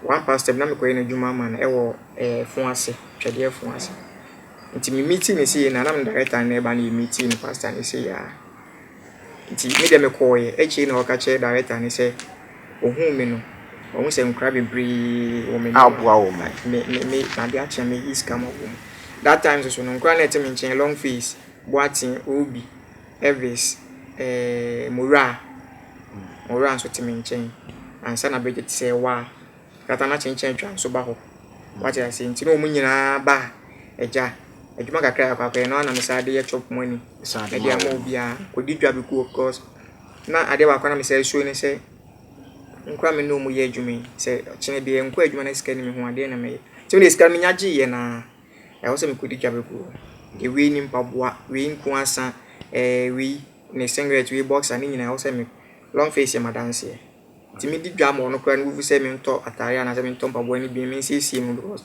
One pastor bi na mekɔyɛ n'adwuma ama no ɛwɔ ɛɛ Fuase, Twɛdeɛ Fuase. Nti me meeting no sei na na me director no na ɛba na yɛ meeting no pastor no sei a. Nti me deɛ mekɔɔeɛ, akyire na ɔka kyerɛ director no sɛ ohuu me no, wahu sɛ nkwadaa bebree wɔ m'anim a Aboa wɔn. me me me ade akye a meyi sika ma wɔn. That time nso so no, nkwadaa no a ɛte me nkyɛn, Long Face, Boateng, Obi, Elvis, eh, Mowura, Mowura nso te me nkyɛn. Ansa na Bridget sɛ wa, kata na kyenkyen atwa nso ba hɔ. Wate aseɛ nti na wɔn nyinaa ba a, agya, adwuma kakra a yɛakɔ akɔyɛ no ara na mesan de yɛ chop money. San de Mede ma ama wɔn. obiara. Kɔdi dwa bi kuo because na adeɛ baako a na mesan suro ne sɛ nkwadaa a me ne wɔn yɛ adwuma yi, sɛ ɔkyena bi yɛnkɔ adwuma na sika nni me ho a, deɛn na mɛyɛ? Nti me deɛ sika no menya gyeeɛ no ara, ɛwɔ sɛ mekɔdi dwa bɛgu hɔ. Deɛ wei ne mpaboa, wei nko asa, ɛɛ wei ne singlet, wei boxer ne nyinaa ɛwɔ sɛ me long face yɛ m'adanseɛ. Nti medi dwa ma ɔno koraa ne bo fu sɛ mentɔ ataadeɛ anaasɛ mentɔ mpaboa no bi mensiesie me ho because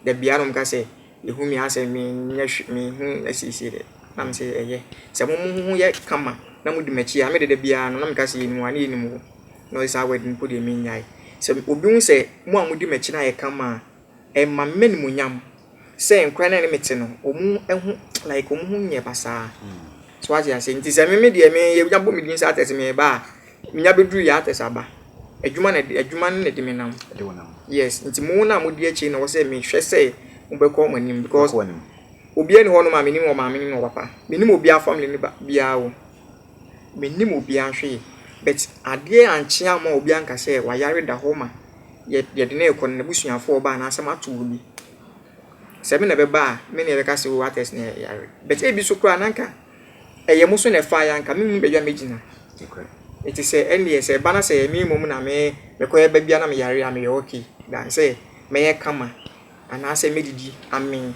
da biara na wɔka sɛ yɛhu me asɛ menyɛ hwee menhu asiesie deɛ na me sɛ ɛyɛ. Sɛ mo mo ho yɛ kama na modi m'akyi a me de da biara no na meka sɛ yɛnim wo a na yɛnim wo. Na ɔse saa word no mpo deɛ mennyae. Sɛ obi hu sɛ mo a modi m'akyi no ayɛ kama a, ɛma me m'animuonyam sɛ nkwadaa no a ɛne me te no wɔn ho like wɔn ho nyɛ basaa. So wate aseɛ nti sɛ me me deɛ me yɛnya bɔ me din sɛ artist meba a menya bɛduru yɛ artist aba. Adwuma na adwuma no na ɛde me nam. Ɛde wo nam. Yes, nti mo na modi akyire na ɛwɔ sɛ mehwɛ sɛ mobɛkɔ mo anim because Bɛkɔ w'anim. obiara ni hɔnom a menim wɔ maame ne wɔ papa. Menim obiara family ne ba biara o. Menim obiara hwee but adeɛ ankye amma obi anka sɛ wayare da hɔ ma yɛ yɛde no rekɔ no n'abusuafoɔ reba anaasɛ mato obi. Sɛ me na ɛbɛba a, me na yɛbɛka sɛ oh artist no yare. But ebi so koraa na anka ɛyɛ mo so na ɛfaeɛ a anka mennim baabi a mɛgyina. Nti sɛ ɛnneɛ sɛ ɛba na sɛ ɛyɛ me mmom na me mekɔyɛ ba biara na meyare a meyɛ okay than sɛ mɛyɛ kama anaasɛ mɛdidi amee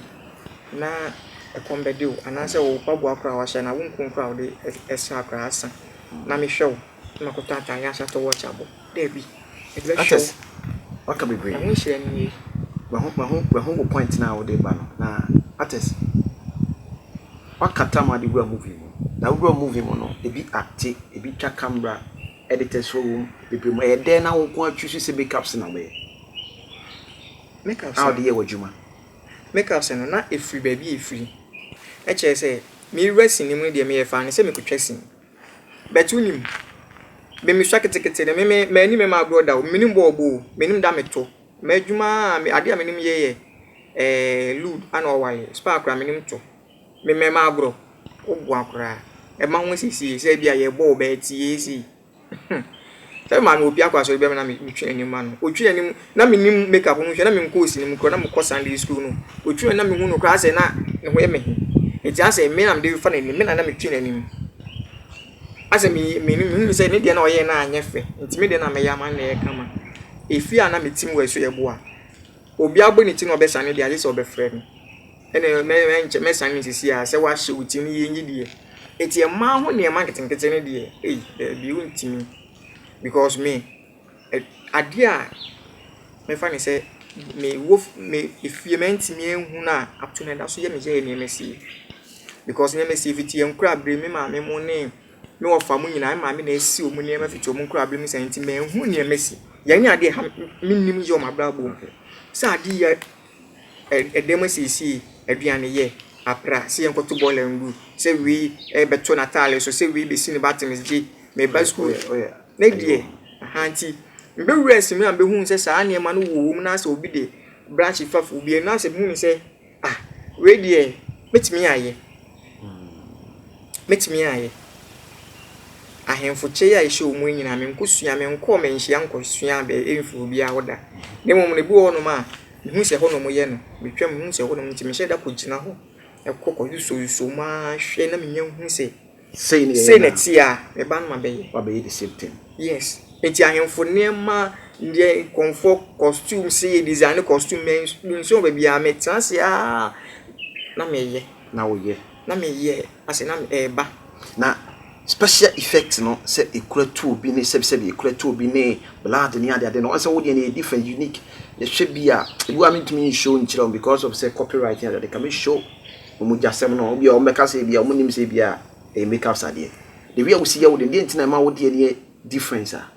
na ɛkɔm bɛde wo anaasɛ wo mpaboa koraa a wahyɛ anaa wo nku koraa a wode sra koraa asa na mehwɛ wo na makɔtɔ ataadeɛ ahyɛ atɔ watch abɔ. Dabi, mede bɛhwɛ wo. Artist, waka bebree. Ɛho nhyira no nie. Mahu, mahu, mahu wo point no a wode ba no. Na artist, waka tam a wode wura movie mu. Na wowura movie mu no, ebi acte, ebi twa camera, editors wɔ mu, bebree mu. Ɛyɛ dɛn na wo nko ara choose sɛ makeups na wobɛyɛ? Makeup a wode yɛ w'adwuma? Makeups no, na ɛfiri baabi a ɛfiri. Na kyerɛ sɛ, mewura sini mu no deɛ meyɛ faa no sɛ mekɔtwa sini. But wonim, me mesua ketekete no, me me m'ani mɛma agorɔ da o, menim bɔɔl bɔ o, menim da meto. M'adwuma a, adeɛ a menim yɛ yɛ ɛɛ lude ana ɔware, spa koraa menim to. Me mɛma agorɔ, woboa koraa. Ɛma ho siesie sɛ ebi a yɛbɔ wo bɛyɛ tie sei. Sɛ me maame opia kɔ asɔre bi a na metwe n'anim ma no. Otwe n'anim na menim make up ho hwɛ na menkɔɔ sini mu koraa na mekɔ Sunday school no. Otwe n'anim na mehu no koraa sɛ na ne ho yɛ me he. Nti asɛ me na mede fa n'anim, me na na metwe n'anim. Asɛ me menim mehu sɛ ne deɛ na ɔyɛɛ no anyɛ fɛ nti me deɛ na mɛyɛ ama no na ɛyɛ kama. Efie a na mete mu wɔ so yɛ boa. Obi abɔ ne ti na ɔbɛsane deɛ agye sɛ ɔbɛfrɛ me. Ɛna mɛ mɛnkyɛ mɛsane no sisi a sɛ wahyɛ wo ti no yɛ nyi deɛ. Eti mmaa ho nneɛma nketenkete no deɛ ei daabi wontumi because me adeɛ a mɛfa no sɛ me wɔ me efie mɛntumi anhu no a up to now ɛda so yɛ me yɛ nneɛma sie because nneɛma sie fiti yɛn nkorabere me maame mo ne me wɔfa mo nyinaa me maame na esi wɔn nneɛma fiti wɔn nkorabere mu saa nti manhu nneɛma si. Yɛn ne adeɛ ɛha mennim yɛ wɔn abrabɔ mu sɛ adeɛ yɛ. Ɛdan mu asiesie, aduaneyɛ, apra, sɛ yɛnkɔto bɔɔla ngu, sɛ wei rebɛto n'ataare so, sɛ wei rebɛsi ne buttons gye, meba sukuu. Ne deɛ, aha nti, mebɛwura ase mu a mebɛhuu sɛ saa nneɛma no wɔ mu na sɛ obi de brush fa obi ani na sɛ mehunu sɛ, ah, wei deɛ, mɛtumi ayɛ. Mɛtumi ayɛ. Ahemfo kyɛ yi a ɛhyɛ wɔn mu yi nyinaa, menkɔsua, menkɔɔ manhyia nkɔsua mfiri obiara hɔ da. Na mmom no, ebi wɔ hɔnom a, Mehu sɛ ɛhɔ na wɔyɛ no, metwam mehu sɛ ɛhɔ nom nti mehyɛ da kɔgyina hɔ kɔ kɔsosɔsosɔ mu ara hwɛ na menya hu sɛ sei na ɛteɛ a, me ba no mabɛyɛ. Wabɛyɛ the same thing. Yes, nti ahemfo nneɛma, deɛ nkɔmfoɔ costume sei, design costume, mensuo baabiara, metena ase ara na meyɛ. Na woyɛ. Na meyɛ. Ase na ɛreba. Na special effect no sɛ ekura tu obi ne sɛbi sɛbi ekura tu obi ne blood ne ade ade no ɔsɛ wo deɛ no yɛ different unique yɛhwɛ bi a ebi wɔ a mentumi nshow nkyerɛ wɔn because of sɛ copyright ne ade ade ka me show wɔn gyasɛm no obi a wɔn bɛka sɛ ebi a wɔn nim sɛ ebi a ɛyɛ make up sadeɛ the way a wosi yɛ wo deɛ deɛ nti na ɛma wo deɛ no yɛ difference a.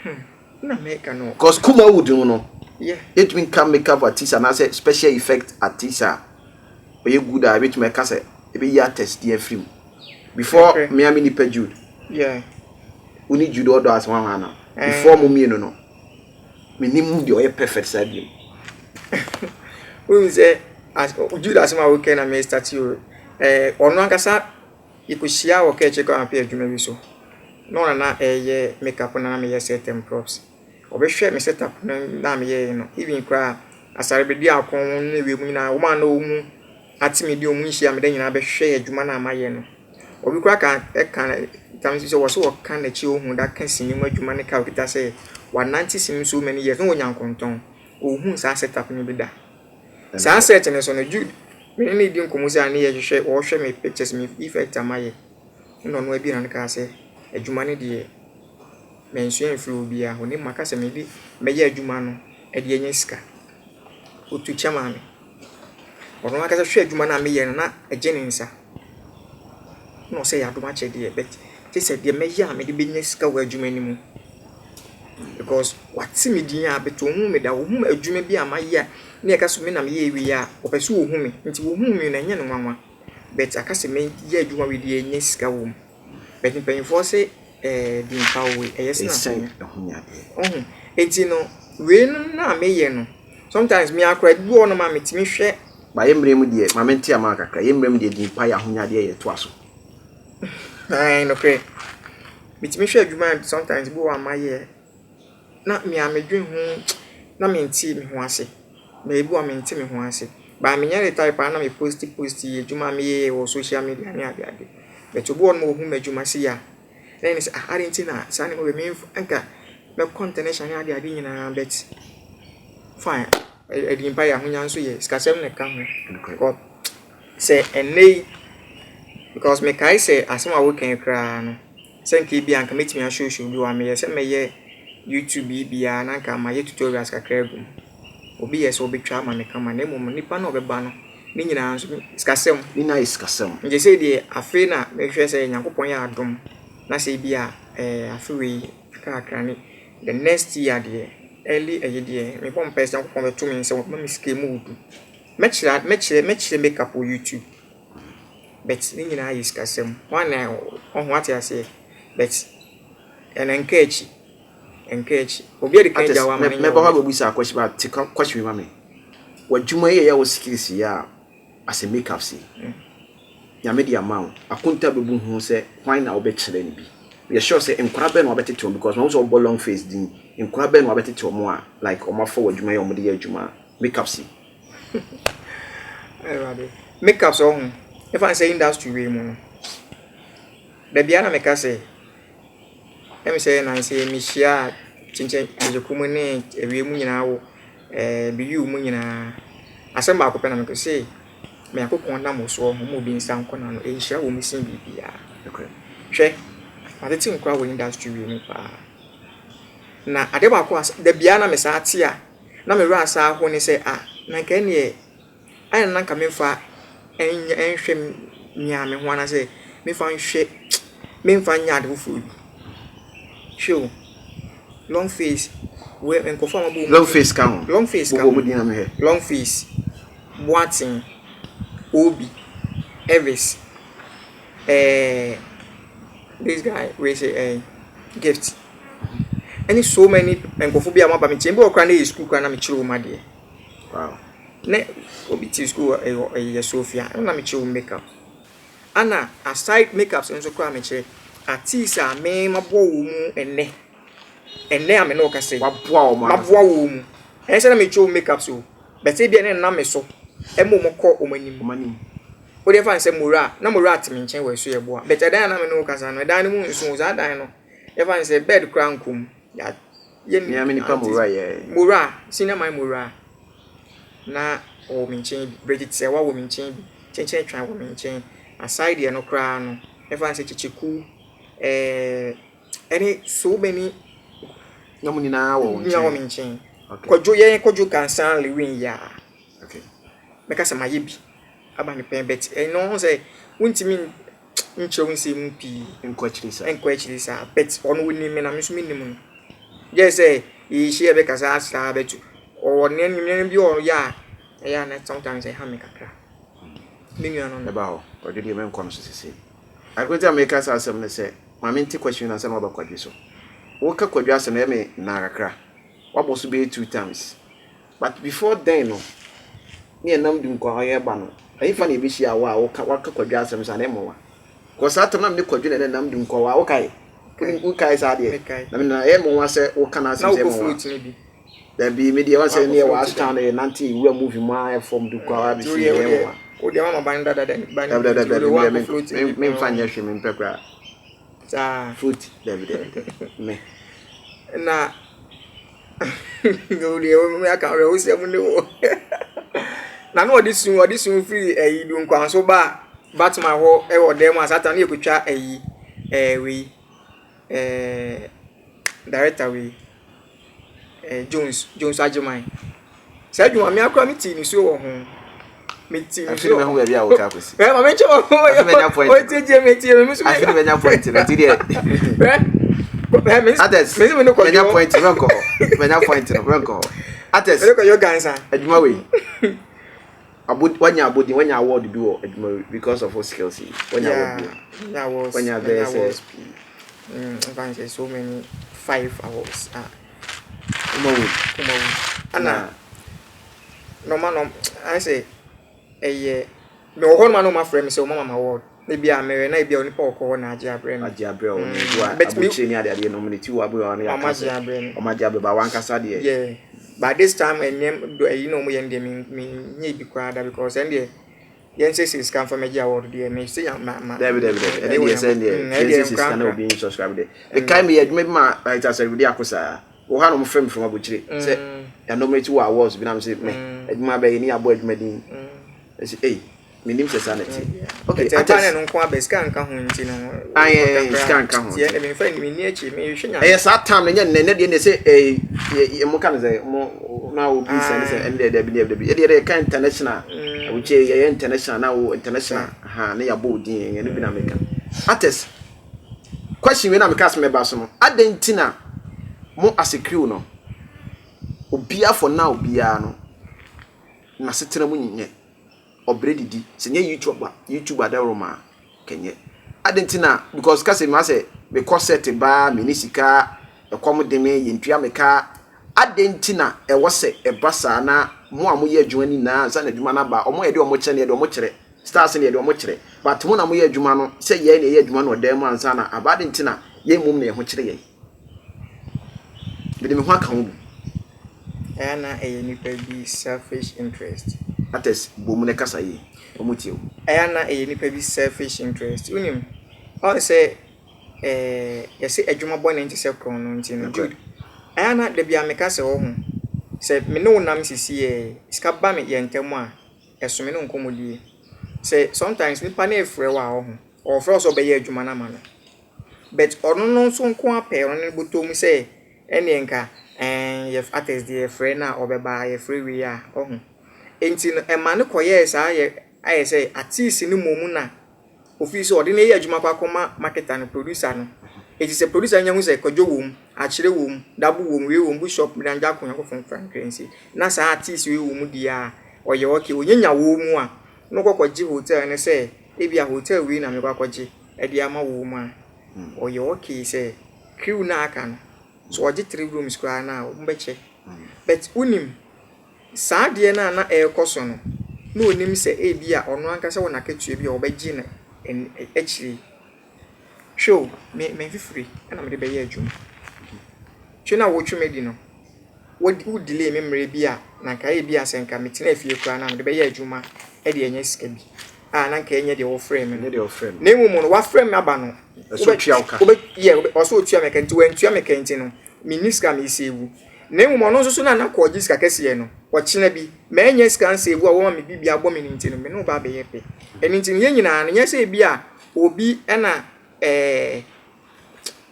Hmm, na meka no. Cause Kumawood mu no, yeah. yɛntumi nka makeup artist anaasɛ special effect artist a ɔyɛ good a yɛbɛtumi aka sɛ ɛbɛyi artist deɛ afiri mu. Before Okay. me a me nipa Jude, Yeah. wo ne Jude ɔdɔ ase hwan no, Eh. before mo mmienu no, menim deɛ ɔyɛ perfect saa bio. Wohu sɛ as Jude asɛm a woka na me start o. Eh, ɔno ankasa Yɛkɔhyiaa wɔ kaa akyi kɔ apɛ adwuma bi so. Na ɔno na na ɛreyɛ make up na na meyɛ set and props. Ɔbɛhwɛɛ me set up no na meyɛeɛ no, even koraa Asare-Bediako ne weinom nyinaa, wɔn a na wɔn ate me din a wɔnhyia me da nyinaa bɛhwɛɛ adwuma no a mayɛ no. Obi koraa ka ɛka tam sɛ wɔ sɛ wɔka n'akyi ɔhu da ka sini mu adwuma ne ka ɔkita sɛ wanante sini mu so many years na ɔnya nkɔntɔn. Ɔnhuu saa set up no bi da. Saa set no so no, Jude, me ne no redi nkɔmmɔ sɛ ne yɛhwehwɛ, ɔrehwɛ me pictures, me effect a mayɛ. Ɛna ɔno abue n'ano kaa sɛ, adwuma no deɛ, mansua amfiri obiara hɔ, na mmom maka sɛ mede mɛyɛ adwuma no de anya sika. Ɔtu kyɛ maa me. Ɔno ankasa hwɛ adwuma no a meyɛ no na ɛgye ne nsa. Ɛna ɔsɛ ɛyɛ adom akyɛdeɛ but gye sɛ deɛ mɛyɛ a mede bɛnya sika wɔ adwuma no mu. Because wate me din a but ɔnhu me da. Ɔhu adwuma bi a mayɛ a na yɛka sɛ me na meyɛɛ wei a, ɔpɛ sɛ ɔhu me. Nti ɔhuu me no ɛnyɛ no nwanwa. But aka sɛ mɛyɛ adwuma wei deɛ ɛnyɛ sika wɔ mu. But mpanyinfoɔ se ɛɛ din pa wei ɛyɛ sene ahonya. Ɔhu nti no weinom no a meyɛ no sometimes me ara koraa ebi wɔ hɔnom a metumi hwɛ. Ba yɛ mmerɛ mu deɛ ma mente ama kakra yɛ mmerɛ mu deɛ din pa yɛ ahonyadeɛ yɛ toa so. Ae nokorɛ metumi hwɛ adwuma sometimes bi wɔ hɔ a mayɛ na me ara medwen ho na mente me ho ase. Baabi wɔ a mente me ho ase. But menyɛ the type a na me post post adwuma a meyɛ wɔ social media ne ade ade. But obi wɔ hɔ nom a ohu m'adwuma sei a, na ɛne sɛ ah adɛn nti na saa nneɛma wei memfa anka mɛkɔ international ne ade ade nyinaa but fine ɛdi mpa yɛ ahonya nso yɛ sikasɛm na ɛka ho. Sɛ ɛnnɛ yi because mekae sɛ asɛm a woka yi koraa no sɛ nka ebi a nka mɛtumi ahyɛwhyɛw bi wɔ ha meyɛ sɛ mɛyɛ YouTube yi bi a na nka mayɛ tutorials kakra agu mu. Obi yɛ sɛ ɔbɛtwa ama me kama na mmom nipa no a ɔbɛba no ne nyinaa nso sikasɛm. Ne nyinaa yɛ sikasɛm. Nti sei deɛ afei na mehwɛ sɛ Nyankopɔn yɛ adom na sɛ ebi a ɛɛ afe wei kakrakra ne the next year deɛ. Early ɛyi deɛ, mebɔ mpaeɛ sɛ Nyankopɔn bɛto me nsa wama me sika mu du. Mɛkyerɛ mɛkyerɛ mɛkyerɛ makeup wɔ YouTube. But ne nyinaa yɛ sikasɛm. Hwan na ɔho wate aseɛ? But ɛno ɛnka akyi. Ɛnka akyi. Obi adi kan gya wo ama no nyɛ Mɛba hɔ abɛbisa question but te question bi ma me. W'adwuma yi a ɛyɛ wo skills yi a as a makeup yi, Nyame de ama wo, akonta bɛbu ho sɛ hwan na wobɛkyerɛ no bi? Meyɛ sure sɛ nkwadaa bɛn na wabɛtete wɔn because mahu sɛ wobɔ long face din, nkwadaa bɛn na wabɛtete wɔn a like wɔn afa w'adwuma yi a wɔde yɛ adwuma makeup yi? Awurade, makeup sɛ ɔho, ɛfa sɛ industry wei mu no, da biara na meka sɛ, ɛmi sɛ nansa yi mehyia kyenkyen agyeku mu ne awie mu nyinaa wɔ ɛɛ biyu mu nyinaa, asɛm baako pɛ na meka sɛ, Nyankopɔn nam wo so ɔho ma obi nsa nkɔ n'ano, nhyira wɔ mu sen biribiara. Hwɛ, matete nkora wɔ industry wei mu paa. Na ade baako a da biara na mesaa te a, na me werɛ asan aho ne sɛ, ah, na nka ɛneɛ, ayɛ na nka memfa ɛnyɛ ɛnhwɛ mea me ho anaasɛ memfa nhwɛ, memfa nyɛ ade foforɔ bi. Hwɛ o, long face, wei nkurɔfoɔ a mabɔ wɔn Long face ka ho. Long face ka Bobɔ ho. wɔn din na mehwɛ. Long face, Boateng, Obi, Elvis, eh, this guy wei sɛ eh, Gift. Ɛne so many nkurɔfoɔ bi a wɔaba me nkyɛn. Bi wɔ hɔ koraa na ɛyɛ sukuu koraa na mekyerɛ wɔn adeɛ. Wow. Na obi te sukuu ɛyɛ ɛyɛ Sofia ɛna mekyerɛ wɔn makeup. Ɛna aside makeups nso koraa mekyerɛ artiste a me mabɔ wɔn mu ɛnnɛ. Ɛnnɛ a me ne wo kasa yi. Waboa wɔn ankasa. Maboa wɔn mu. Ɛnyɛ sɛ na mekyerɛ wɔn makeups o. But ebia na ɛnam me so ɛma wɔn kɔ wɔn anim. Wɔn anim. Wo deɛ fa no sɛ Mora, na Mora te me nkyɛn wɔ Asuaboa. But ɛdan a na me ne wo kasa no, ɛdan no mu nso o, saa dan no, yɛfa no sɛ bed koraa nkɔ mu. Yɛ Me ara me nipa Mora yɛ. Mora, senior man Mora. Na ɔwɔ me nkyɛn bi. Bridget Sɛwa wɔ me nkyɛn bi. Kyenkyen Twan wɔ me nkyɛn. Aside deɛ no koraa no, yɛfa no sɛ Kyekyeku, ɛɛ, ɛne so many. Na wɔn nyinaa wɔ wo nkyɛn. Nyinaa wɔ me nkyɛn. Okay. Kwadwo, yɛn Kwadwo Kansan Lewin yaa. Okay. Mɛka sɛ mayɛ bi. Aba no pɛn but ɛno ho sɛ wontumi nkyerɛ wo nsɛm mu pii. Nkɔ akyiri saa. Nkɔ akyiri saa but ɔno onim me na me nso menim no. Gye sɛ yɛhyia yɛbɛkasa saa but ɔwɔ nneɛma nneɛma bi a ɔyɛ a ɛyɛ a na sometimes ɛha me kakra. Me nua no no. Ɛba hɔ, Kwadwo deɛ mɛnkɔ no so sesei. Ade nti a meka saa asɛm ne sɛ, ma mente question no ansa na woaba Kwadwo so. Woka Kwadwo asɛm no ɛyɛ me naa kakra. Woabɔ so bɛyɛ two times. But before then no, ne yɛnam Dunkwa hɔ yɛreba no, ɛhefa na yɛbɛhyia wo a woka waka Kwadwo asɛm saa na ɛmmɔ wa? Because saa tam na mene Kwadwo na ɛnam Dunkwa hɔ a wokae? Wonim wokae saa deɛ? Mekae. Na me na ɛyɛ mmɔ wa sɛ woka n'asɛm Na sɛ wokɔ ɛmmɔ wa. float no bi. Dabi, me deɛ wɔn sɛ Wakɔ ne yɛ wɔ float Ashtown no yɛnante wura movie mu a ɛfam Dunkwa hɔ Nti abɛsi wodeɛ ɛyɛ mmɔ wodeɛ wa. wodeɛ mama ban dada da ban Dabi dabi nti dabi wodeɛ me woankɔ float no deɛ bi memfa nyɛ hwee mempɛ koraa. Saa. Float dabi dabi dabi me. Na deɛ me aka awerɛhosɛm ne wo na na ɔde su ɔde su firi ɛyi Dunkwa so ba Batman hɔ ɛwɔ dan mu a saa time no yɛkɔtwa ɛyi ɛɛ wei ɛɛ director wei ɛɛ Jones Jones Agyeman Saa adwuma me akora me ti nisuo wɔ ho. Me ti nisuo. Afei na baabi a wɔka akɔsi. Ɛ maame nkyɛn wɔ ho. Afei na point. O tie tie me tie me nso. Afei na point no ti deɛ. Ɛ ɛ me Ates. Me nso me ne kɔdwo. Menya point no mɛnkɔ hɔ. Menya point no mɛnkɔ hɔ. Ates. Me ne kɔdwo gansa. Adwuma wei. Abo wanya abodin wanya award bi wɔ adwuma wei because of wo skills yi. Wanya award bi. Menya awards. Wanya bɛyɛ sɛ. Nfa n sɛ so many five awards. Ah. Kumawood. Kumawood. Ɛna nɔɔma nɔɔma ayɛ sɛ ɛyɛ mewɔ hɔ nom a na wɔn afrɛ me sɛ wɔn ama me award. Na ebi a mewɛ na ebi a onipa ɔkɔ hɔ na agye abrɛ me. Agye abrɛ wo na ebi wa abotire ne adeadeɛ no wɔn ti wɔ abue wɔn Wɔn agye abrɛ me. Wɔn agye abrɛ ba wankasa deɛ. Yeah but this time ɛnneɛm do ɛyi na wɔn yɛ no deɛ me me nyɛ bi koraa da because ɛn deɛ. Yɛn siesie sika nfa mɛgye award deɛ me se ya ma ma. Dabi dabi dabi ɛne deɛ sɛ deɛ yɛn siesie sika na obi nsubscribe deɛ. Mekae meyɛ adwuma bi ma writer Sɛrɛwudi Ako saa. Wɔ ha na wɔfrɛ me from abokyire sɛ yɛ nominate wɔ awards bi na me se me adwuma bɛyɛ ne yɛabɔ adwuma din. Ɛsi ei menim sɛ saa na ɛteɛ. Okay, Ɛtɛ ɛba ne no nko abɛ sika nka ho nti no. Ayɛ sika nka ho. Tiɛ me nfa me ni akyi me hwɛ nyame. Ɛyɛ saa time no nyɛ nnɛ nnɛ deɛ ne sɛ ɛɛ mo ka no sɛ mo na obi sɛ ne sɛ ɛne deɛ dabi dabi dabi ɛdeɛ deɛ ka international awukyɛ yɛyɛ international na wo international ha ne yɛabɔ wo din ɛno bi na meka artist question wei na meka sɛ mɛba so no adɛn nti na mo as a crew no. Obiara for now biara no, n'asetena mu nyɛ. Ɔbrɛ didi. Sɛ nyɛ YouTube a, YouTube adaworoma a, kɛnyɛ. Adɛn nti na, because ka sɛ masɛ mekɔ set baa, menni sika, ɛkɔm de me, yɛntua me ka. Adɛn nti na ɛwɔ sɛ ɛba saa na mo a moyɛ adwuma no nyinaa ansa na adwuma no aba, wɔn a yɛde wɔn kyerɛ no yɛde wɔn kyerɛ, stars no yɛde wɔn kyerɛ, but mo na moyɛ adwuma no sɛ yɛn na yɛyɛ adwuma no wɔ dan mu ansa na aba, adɛn nti na yɛn mmom na yɛn ho kyere yɛn? Mede me ho aka wo bi. Ɛyɛ a na ɛyɛ nnipa bi selfish interest. Artist, bɔ mu na kasa yie, wɔn tie wo. Ɛyɛ a na ɛyɛ nnipa bi selfish interest. Wonim, ɔn sɛ ɛɛ yɛse adwuma bɔne nte sɛ korɔn no nti no, Jude, ɛyɛ a na da bi a meka sɛ ɔho, sɛ me ne wo nam sisi ɛ, sika ba me yɛn ntam a, ɛso me ne wo nkɔmmɔdie. Sɛ sometimes nipa no refrɛ wo a ɔho, ɔrefrɛ wo sɛ ɔbɛyɛ adwuma no ama no. But ɔno no nso nko ara pɛ ɔno ne bɔtɔ mu sɛ ɛnneɛ nka ɛɛn yɛ artist deɛ yɛfrɛ no a ɔbɛba, yɛfrɛ wei a, ɔho. Nti no ɛma no kɔyɛɛ saa yɛ ayɛ sɛ artist no mmom na ofii sɛ ɔde no yɛ adwuma kɔ akɔma marketer no, producer no. Nti sɛ producer no nya hu sɛ Kwadwo wɔ mu, Akyere wɔ mu, Dabo wɔ mu, wei wɔ mu, Bishop, Miranda Ako, Nyankopɔn Frankrensi, na saa artist wei wɔ mu deɛ a, ɔyɛ okay. Ɔnya nya wɔ mu a, na ɔkɔ kɔgye hotel no sɛ ebia hotel wei na mekɔ akɔgye de ama wɔ mu a, ɔyɛ okay sɛ crew no a aka no, sɛ ɔgye three rooms koraa no a, wɔbɛkyɛ. But wonim, saa adeɛ no a na ɛrekɔ so no, na ɔnim sɛ ebia ɔno ankasa wɔ n'akatua bi a ɔbɛgye no akyire yi. Hwɛ o, me me mfifire na mede bɛyɛ adwuma. Twe no a wotwe me di no, wo wo delay me mmerɛ bi a na nka ebia sɛ nka metenaa fie koraa no a mede bɛyɛ adwuma de anya sika bi a na nka ɛnyɛ deɛ wɔfrɛɛ me no. Na mmom no, wafrɛ me aba no, Ɛsɛ otua wo ka. wobɛ yɛ wobɛ ɔsɛ otua me ka nti wantua me ka nti no, menni sika a meresave. Na mmom ɔno nso so na na kɔɔgye sika kɛseɛ no, ɔkyena bi, mannya sika ansave a wɔma me biribi abɔ me no nti no, me ne wo ba abɛyɛ pɛ. Ɛno nti no, yɛn nyinaa no, nyɛ sɛ ebi a obi na ɛɛ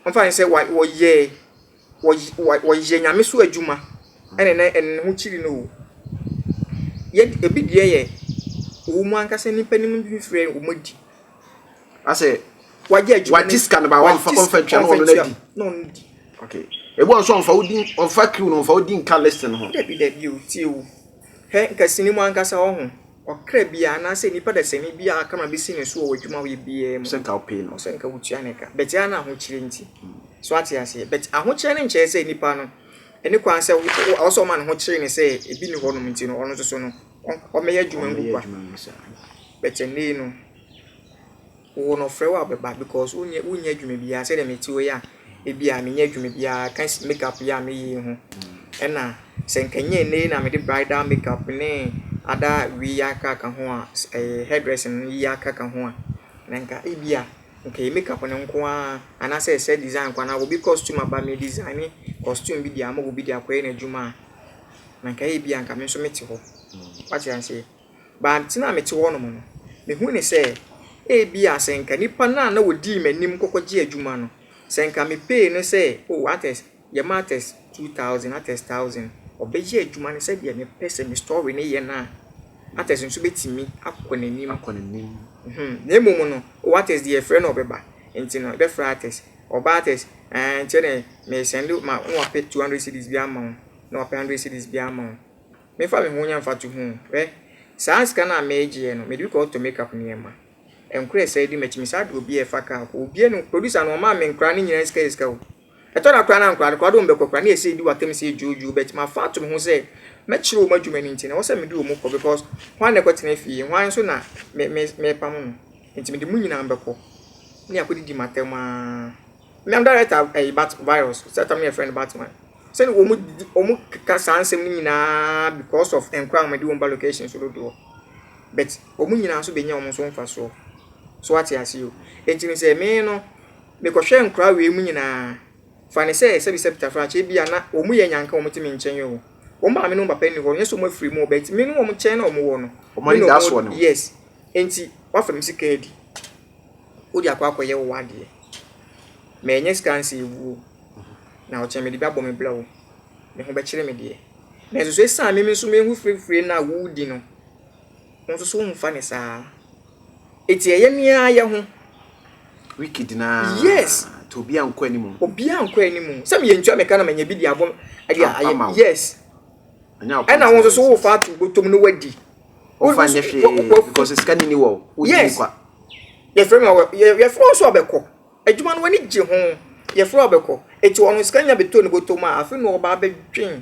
ɔmfa ne sɛ wa wɔyɛ wɔy wɔyɛ nyame so adwuma ɛna na ɛne ne ho kyiri no o. Yɛ ebi deɛ yɛ wɔn ankasa nnipa no mu bi frɛ wɔn adi. Asɛ wagye adwuma wagye sika no ba wamfa ɔmfa ntua na ɔno adi. Na ɔno di. Okay. Ebi wɔ nso ɔmfa wodi ɔmfa crew no ɔmfa wodi nka list no ho. Dabi dabi o tie o. Hwɛ nka sini mu ankasa ɔho. Ɔkra biara anaasɛ nipa dasani biara a camera bɛsi ne so wɔ w'adwuma a woyɛ biara mu. Sɛ nka wopay no. Sɛ nka wotua ne ka. But ɛyɛ a na ahokyerɛ nti. So ate aseɛ? But ahokyerɛ no nkyerɛ sɛ nipa no ɛne kwan sɛ ɛwɔ sɛ ɔma ne ho kyere no sɛ ebi nni hɔnom nti no ɔno nso so no ɔmmɛyɛ adwuma ngu kwa. But ɛnnɛ yi no Wo no ɔfrɛ wo a wobɛba because wonyɛ wonyɛ adwuma biara sɛdeɛ mete hɔ yi a ebia menyɛ adwuma biara ka make up yi a meyɛ yi ho ɛna sɛ nka nyɛ nnɛ yi na mede bridal make up ne ada wei yi aka ka ho a ɛyɛ hairdressing yi aka ka ho a na nka ebia nka yɛ make up no nko ara anaasɛ sɛ design nko ara na obi costume aba me design costume bi de ama obi de akɔyɛ n'adwuma a na nka ebia nka me nso mete hɔ wate aseɛ. But tena a mete hɔnom no, mehu no sɛ ebia sɛ nka nipa no a na ɔdii m'anim kɔkɔgye adwuma no, sɛ nka me pay no sɛ, oh Artest, yɛma Artest 2000, Artest 1000, ɔbɛyɛ adwuma no sɛdeɛ mepɛ sɛ me story no yɛ no a, Artest nso bɛtumi akɔ n'anim. Akɔ n'anim. Hmm. Na mmom no, oh Artest deɛ yɛfrɛ no ɔbɛba, nti no yɛbɛfrɛ Artest. Ɔba Artest, ɛɛ nti ɛnɛ mesɛnde ma na wapɛ 200 cedis bi ama wo, na wapɛ 100 cedis bi ama wo. Memfa me ho nyɛ mfatoho o, hwɛ, saa sika no a meregyeɛ no, mede bi kɔtɔ makeup nneɛma. Nkora ɛsɛe di m'akyi, mesan de obi a ɛfa kaa kɔ. Obiara nim, producer no ɔmaa me nkora no nyinaa sika yɛ sika o. Ɛtɔ da koraa na nkora no koraa de wɔn bɛkɔ koraa na ɛsɛ di w'atam sɛ dwoodwoo but mafa ato me ho sɛ mɛkyerɛ wɔn adwuma no nti na ɛwɔ sɛ mede wɔn kɔ because hwan na ɛkɔtena fie, hwan nso na me me mepam no. Nti mede mo nyinaa bɛkɔ ne akɔdidi m'atam ara. Me am director ɛyi bat virus sɛ tam yɛ friend batman sɛne wɔn didi wɔn keka saa nsɛm no nyinaa because of nkora a wɔde wɔn ba location so dodoɔ but wɔn nyinaa nso bɛnya wɔn nso mfasoɔ so ate ase o enti no sɛ me no mekɔhwɛ nkora wei mu nyinaa fa ne sɛ sɛbi sɛbi tafrakyɛ bi a na wɔn yɛ nyanka wɔn te me nkyɛn o wɔn maame ne wɔn papa nni hɔ nyɛ sɛ wɔn afiri mu o but me ne wɔn nkyɛn na wɔn wɔ no wɔn ani da soɔ no yes enti wafa me sika adi. Wode akɔ akɔyɛ wo adeɛ. Manya sika ansa awuo, na ɔkyena mede bi abɔ me bra o, me ho bɛkyere me deɛ. Nanso so ɛsiane me nso me ho firefire no a woredi no, wo nso so womfa no saa. Enti ɛyɛ me ara yɛ ho. Wicked naa. Yes. Nti obiara nkɔ anim. Obiara nkɔ anim. Sɛ meyɛ ntua meka na manya bi de abɔ de ayɛ. Yes. Ɛna wo nso so wofa ato bɔtɔm no wadi. Wofa nyɛ hwee because sika ni ni wɔ wo. Yes. Yɛfrɛ me yɛfrɛ wo so ɔbɛkɔ. Adwuma no w'ani gye ho. Yɛfrɛ wo ɔbɛkɔ. Eti ɔno sika nya bɛtɔ ne bɔtɔm a afei na ɔba abɛdwen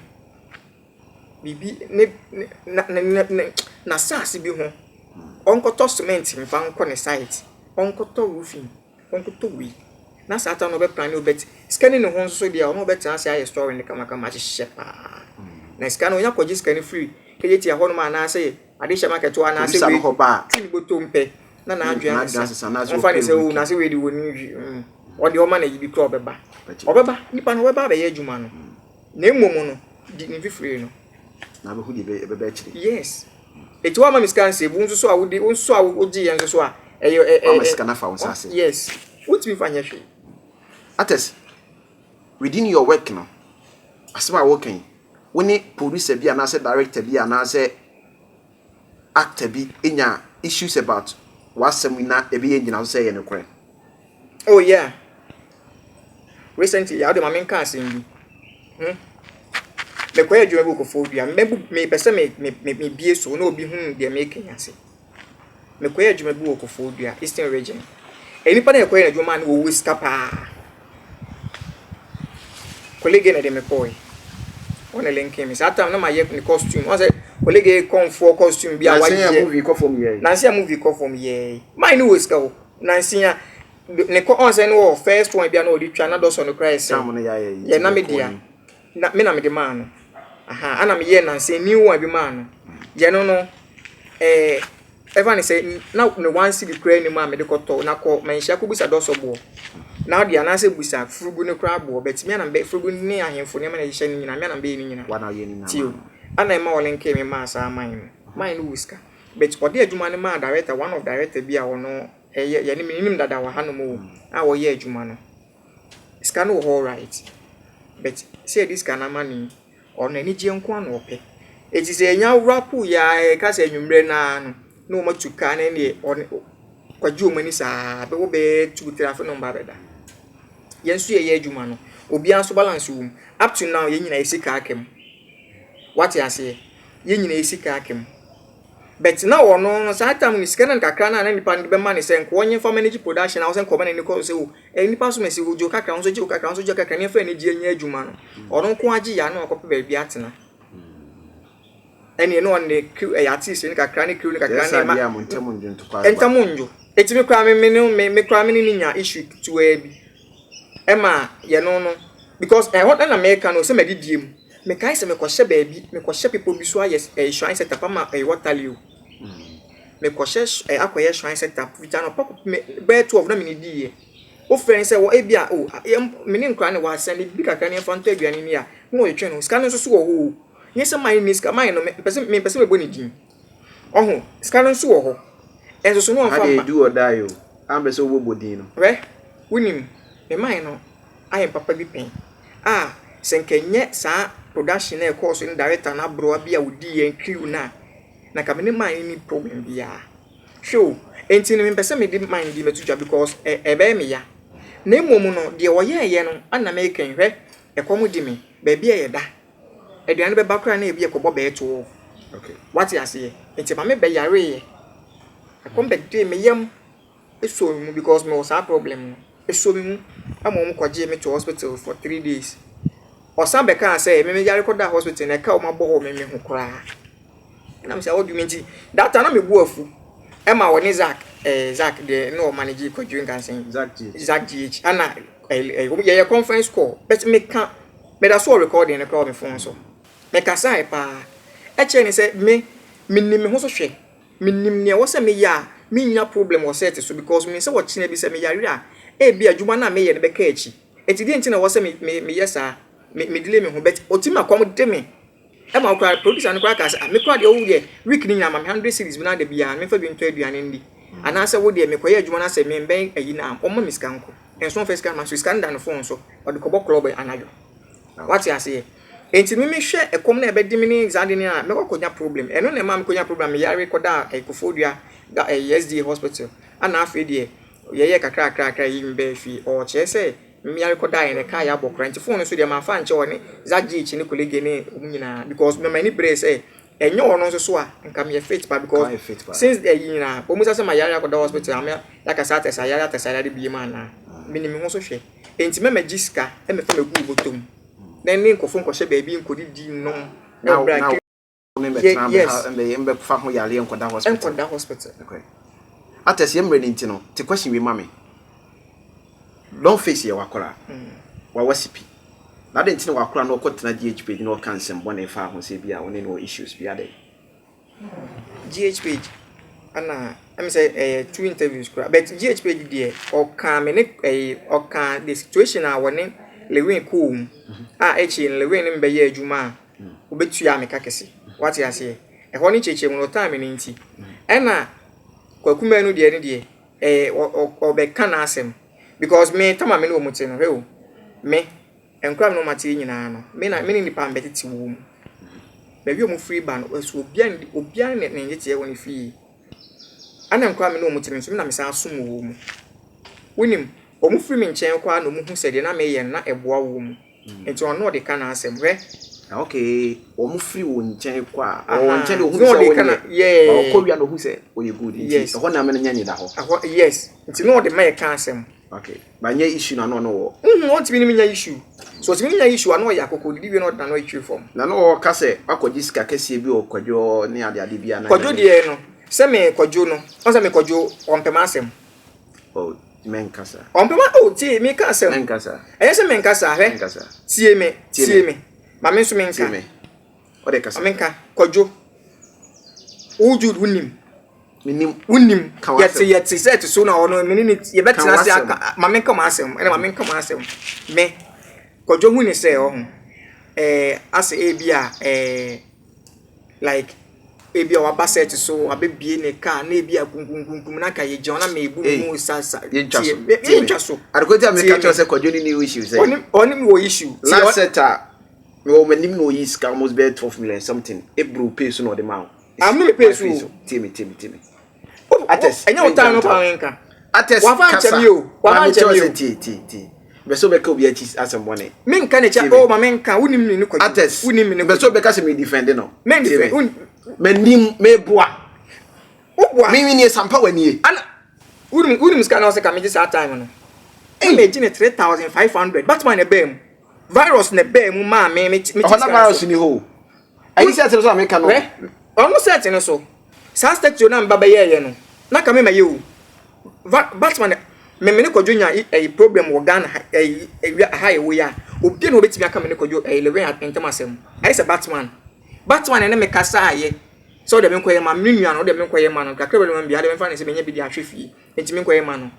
biribi ne ne ne ne n'asaase bi ho. Ɔnkɔtɔ cement mfa nkɔ ne site. Ɔnkɔtɔ roofing. Ɔnkɔtɔ wei. Na saa time no ɔbɛ plan o but sika ni ne ho nso deɛ ɔno ɔbɛtena ase ayɛ story no kamakama ahyehyɛ paa. Na sika no ɔnya kɔgye sika no firi Kejetia hɔnom anaasɛ Adehyɛ market hɔ anaasɛ wei hɔ ba a ti ne bɔtɔ mpɛ na n'adwene asesa. Ɔmfa ne sɛ o na sɛ wei de wɔ ne nwi. Ɔde ɔma no ayi bi koraa ɔbɛba. Ɔbɛba nipa no ɔbɛba abɛyɛ adwuma no. Na mmom no di ne mfifire no. Na abɛhu deɛ ɛbɛba akyire. Yes. Eti woama me sika nsɛ bu nso so a wode wo nso a wogye yɛ nso so a ɛyɛ ɛ ɛ. Woama sika no afa wo nsa ase. Yes. Wontumi fa nyɛ hwee. Artist, within your work no, asɛm a woka yi, wo ne producer bi anaasɛ director bi anaasɛ actor bi nya issues about w'asɛm yi na ɛbɛyɛ ngyinaso sɛ ɛyɛ nokorɛ? Oh yeah. Recently, ya wode ma menka asɛm bi. Hmm. Mekɔyɛ adwuma bi wɔ Koforidua. Mɛbu mepɛ sɛ me me me mebie so na obi hu deɛ meka yi ase. Mekɔyɛ adwuma bi wɔ Koforidua, Eastern Region. Nnipa no a yɛkɔyɛ adwuma no wɔwɔ sika paa. Colleague na ɛde me kɔɔe. Wɔn na linking me. Saa time na mayɛ ne costume. Wɔn sɛ colleague kɔnfoɔ costume bi a wayɛ. Nansi a movie kɔ fam yɛɛ. Nansi a movie kɔ fam yɛɛ. Mine no wɔ sika o. Nansi a ne kɔ ɔn sɛ no wɔ first one bi a na ɔde twa na dɔsɔ no koraa yɛ sɛ. Sam no yɛ ayɛ. Yɛ na me dea. Na me na me de maa no. Aha, ana me yɛ nansi new one bi maa no. Yɛ no no eh ɛfa ne sɛ na ne one cedi koraa nni mu a mede kɔtɔ na kɔ manhyia kɔbisa dɔsɔ boɔ na ɔde anaasɛ busa furugu no koraa boɔ but me ana mebɛ furugu ne ahemfo nneɛma na ɛhyehyɛ no nyinaa me ana mebɛyɛ ne nyinaa tio ana ɛma ɔlinkee me maa saa man no man no wɔ sika but ɔde adwuma no maa director one of director bi a ɔno ɛyɛ yɛne menim dada wɔ hanom o a ɔyɛ adwuma no sika no wɔ hɔ alright but sɛ yɛde sika no ama no yi Ɔno anigyeɛ nko ara na ɔpɛ. Enti sɛ yɛnya wura pool yi ara yɛka sɛ anwummerɛ no ara no, na wɔatu kaa no ɛnneɛ ɔne kɔgye wɔn ani saa bɛwɔ bɛyɛ 2, 3 afei na wɔba abɛda. Yɛn nso yɛyɛ adwuma no, obiara nso balance wɔ mu. Up to now yɛn nyinaa yɛ sika aka mu. Wate aseɛ? Yɛn nyinaa yɛ sika aka mu. But na ɔno no saa time no sika no kakra no a na nipa no de bɛma no sɛ nka ɔnyɛ mfa manage production a ɔsɛ nka ɔma n'ani kɔ so sɛ o eh, nipa so mɛsi ogye wo kakra, wo nso gye wo kakra, wo nso gye wo kakra, ne yɛmfa anigyeɛ nyɛ adwuma no. Ɔno nko ara gye yɛ a na wakɔpɛ baabi atena. Ɛneɛ na ɔne crew ɛyɛ artist no kakra ne crew no kakra ne ma ntam ndwo. Eti me koraa me me ne me koraa me ne ne nya issue ketewaa bi. Ɛma yɛno no because ɛhɔ na meka no sɛ madidie mu. Mekae sɛ mekɔhyɛ baabi, mekɔhyɛ bepɔ bi so ayɛ ɛyɛ shrine set up ama ɛyɛ waterloo o. Mekɔhyɛ ɛɛ akɔyɛ shrine set up fiti anɔpa kɔpem bɛyɛ 12 na mennidiiɛ. Wofrɛ no sɛ wɔ ebi a o yɛn me ne nkwadaa no wɔ asɛm biribi kakra na yɛmfa ntɔ aduane nni a, na wɔtwetwe no. Sika no nso so wɔ hɔ o. Nyɛ sɛ mine nni sika, mine no mepɛ sɛ mempɛ sɛ mebɔ ne din. Ɔho, sika no nso wɔ hɔ. Ɛnso so na ɔmfa mma. Ha deɛ do or die o. Ampɛ sɛ wobɔbɔ din no. Hwɛ, wonim, me mine no ayɛ me papa bi pɛn. A sɛ nka ɛnyɛ saa production no a ɛkɔɔ so ne director no aberewa bi a ɔdii yɛn crew no a, na nka me ne man no nni problem biara. Hwɛ o, enti no mempɛ sɛ mede man no din bɛto dwa because ɛ ɛbɛyɛ me ya. Na mmom no, deɛ ɔyɛeɛ no ana meka yi, hwɛ, ɛkɔm de me, baabi a yɛda, aduane bɛba koraa na ebi ɛkɔbɔ bɛyɛ 12. Okay. Wate aseɛ? Nti ma me bɛyareeɛ. Ɛkɔm bɛdee me yam. Esoo me mu because mewɔ saa problem no. Esoo me mu ma wɔn kɔgyee me to hospital for 3 days. Ɔsan bɛkaa sɛ me meyare kɔdaa hospital na ɛka a wɔn abɔ wɔ me me ho koraa. Ɛna me sɛ what do you mean nti that time na me bo afu. Ɛma ɔne Zack ɛɛ Zack deɛ na ɔmanage Kwadwo Nkansah. Zack GH. Zack GH ɛna ɛɛ yɛyɛ conference call but meka meda so wɔ recording no koraa wɔ me phone so. Mekasae paa. Ɛkyerɛ ne sɛ me menim me ho so hwɛ. Menim nea ɛwɔ sɛ meyɛ a mennya problem wɔ set so because menim sɛ ɔkyena bi sɛ meyare a ebia adwuma no a meyɛ no bɛka akyi. Enti deɛn nti na ɛwɔ sɛ me me meyɛ saa? Me me delay me ho but ɔtumi ma kɔm de me ɛma wo koraa producer no koraa kaa sɛ ah me koraa deɛ woyɛ week no nyinaa ma me hundred cedis bi na da biara memfa bi ntɔ aduane ndi anaasɛ wo deɛ mekɔyɛ adwuma no asɛ membɛn ayi no a ɔmma me sika nko nso ɔmfa sika no ma so sika no da ne phone so ɔde kɔbɔ club anadwo. Wate aseɛ? Enti me mehwɛ ɛkɔm no a ɛbɛde me ne saa ade no a, mɛkɔ akɔnya problem. Ɛno na ɛmaa mekɔnya problem a meyare kɔdaa eh, Koforidua da eh, SDA hospital. Ana afei deɛ, yɛyɛɛ kakra kakra kakra yi mebɛɛ fie. Ɔkyerɛ sɛ Meyare kɔdaeɛ no ɛkaa yɛ abɔ koraa nti phone no nso deɛ mamfa ankyɛ ɔne Zach GH ne Kolege ne wɔn nyinaa because mema ani beree sɛ ɛnyɛ ɔno nso so a nka meyɛ fit pa because since ɛyi nyinaa wɔn sɛ sɛ mayare akɔda hospital ame yɛakasa atɛsɛ ayare atɛsɛ ayare bie mu anaa menim me ho so hwɛ nti mɛma gye sika ɛmɛfa mɛgu bɔtɔ mu na ne nkɔfo nkɔhyɛ baabi nkɔdidi nom ɛbrɛ ne mbɛtena mbɛha mbɛyɛ mbɛfa ho yareɛ nkɔda hospital. Nkɔda hospital. Okay. Atɛs yɛ mmerɛ no nti no te question wei ma me. Long face yɛ wakora. Mm. Wawa sipi. Na adɛn nti na wakora na ɔkɔ tena GH page na ɔka nsɛm bɔne fa ho sɛ bi a ɔne no wɔ issues bi adɛn. GH page ɛna ɛmi sɛ ɛyɛ two interviews kora but GH page deɛ ɔka me ne ɛyɛ ɔka the situation a wɔne Lewin kɔɔ mu a akyi no Lewin ne mbɛyɛ adwuma a wobɛtua me ka kɛse. Wate aseɛ? Ɛhɔ ne kyerɛkyerɛ mu no, ɔtaa me no nti. Ɛna Kwaku Manu deɛ ne deɛ, ɛɛ ɔbɛka n'asɛm. Because me, tama me ne wɔn te no, hwɛ o, me, nkora me ne wɔn ate nyinaa no, me na me ne nipa mbɛtete wɔn mu. Baabi a wɔn firi ba no, ɛso obiara obiara ne ne nteteɛ wɔ ne fie. Ɛna nkora me ne wɔn te no nso, me na me san som wɔn mu. Wonim, wɔn firi me nkyɛn koraa na wɔn hu sɛ deɛ na meyɛ no na ɛboa wɔn mu. Nti ɔno ɔde ka n'asɛm. Hwɛ. Ah, okay. Wɔn firi wo nkyɛn kɔ a, wɔn nkyɛn de ohun sɛ wɔnyɛ. Yeah. Ɔkɔ wia na ohun sɛ ɔyɛ good. Nti yes. ɛhɔ na amena nya nyina hɔ. Ɛhɔ yes. Nti na ɔde ma yɛ ka asɛm. Okay. Ba nyɛ issue na no wɔ. Mhm, ɔntumi ne me nya issue. So ɔtumi ne nya issue a na ɔyɛ akoko didi wie na ɔde n'ano atwiri fam. Na na ɔka sɛ wakɔgye sika kɛseɛ bi wɔ Kwadwo ne ade ade bi a na. Kwadwo deɛ no, sɛ me Kwadwo no, ɔn sɛ me Kwadwo ɔmpɛ m'asɛm. Oh, menkasa. Ɔmpɛ ma oh tie me ka asɛm. Menkasa. Ɛnyɛ sɛ menkasa hwɛ. Menkasa. Tie me, tie me. Ma me nso menka. Tie me. Ɔde kasa. Ma menka. Kwadwo. Wo Jude wonim. Menim. Wonim. Ka w'asɛm. Yɛte yɛte sɛ ɛte so na ɔno me ne ne yɛbɛtena ase w'asɛm. aka ma menka m'asɛm. Ɛna ma menka m'asɛm. Me Kwadwo hu ne sɛ ɔho. Ɛɛ asɛ ebi a ɛɛ like ebi a waba set so wabɛbie ne car na ebi a kunkunkunkum na nka yɛgyina hɔ na mebu me mu sa sa Yɛntwa so. tie yɛntwa so Adekote a meka Tie kyerɛ me. sɛ Kwadwo ne new issue sɛ. ɔne ɔne me wɔ issue tie Last set a mewɔ m'anim na ɔyi sika almost bɛyɛ 12 million something. Ebro pay so na ɔde ma wo. Ah, me pay so. Tie me tie me tie me. Ates. Ɛnyɛ wo time no pa nka. Ates Wafa kasa. nkyɛ mi o. Wafa nkyɛ mi o. Tie tie tie. Bɛ sɛ wobɛka obi akyi asɛm bɔne. Menka ne kyɛ o ma menka wonim me ne kwadwo. Ates. Wonim me ne Bɛ sɛ wobɛka sɛ me defend no. Men defend. M'anim meboa. Woboa. Me nie sampa w'anie. Ana wonim wonim sika na ɔsɛ ka megye saa time no. Ɛna megye ne 3500. Batman na ɛbaa mu. Virus na ɛbaa mu maa me me me. Ɔhɔ na virus ni hɔ o. Ayi sɛ ɛte so a meka no. Ɔno sɛ ɛte no so. Saa statue no a meba bɛyɛeɛ no, na anka memmɛyɛ o. Va Batman, me me ne Kwadwo nya ɛyi problem wɔ Ghana ha ɛyi ewia ha ɛwɔ yi a, obi na obetumi aka me ne Kwadwo ɛyi Lewin ntam asɛm. Ayɛ sɛ Batman. Batman ne me kasaeɛ sɛ ɔde me nkɔyɛ ma me nua no, ɔde me nkɔyɛ ma no. Kakra bi ma me bia, ɔde me mfa ne sɛ menya bi de ahwɛ fie. Nti me nkɔyɛ ma no.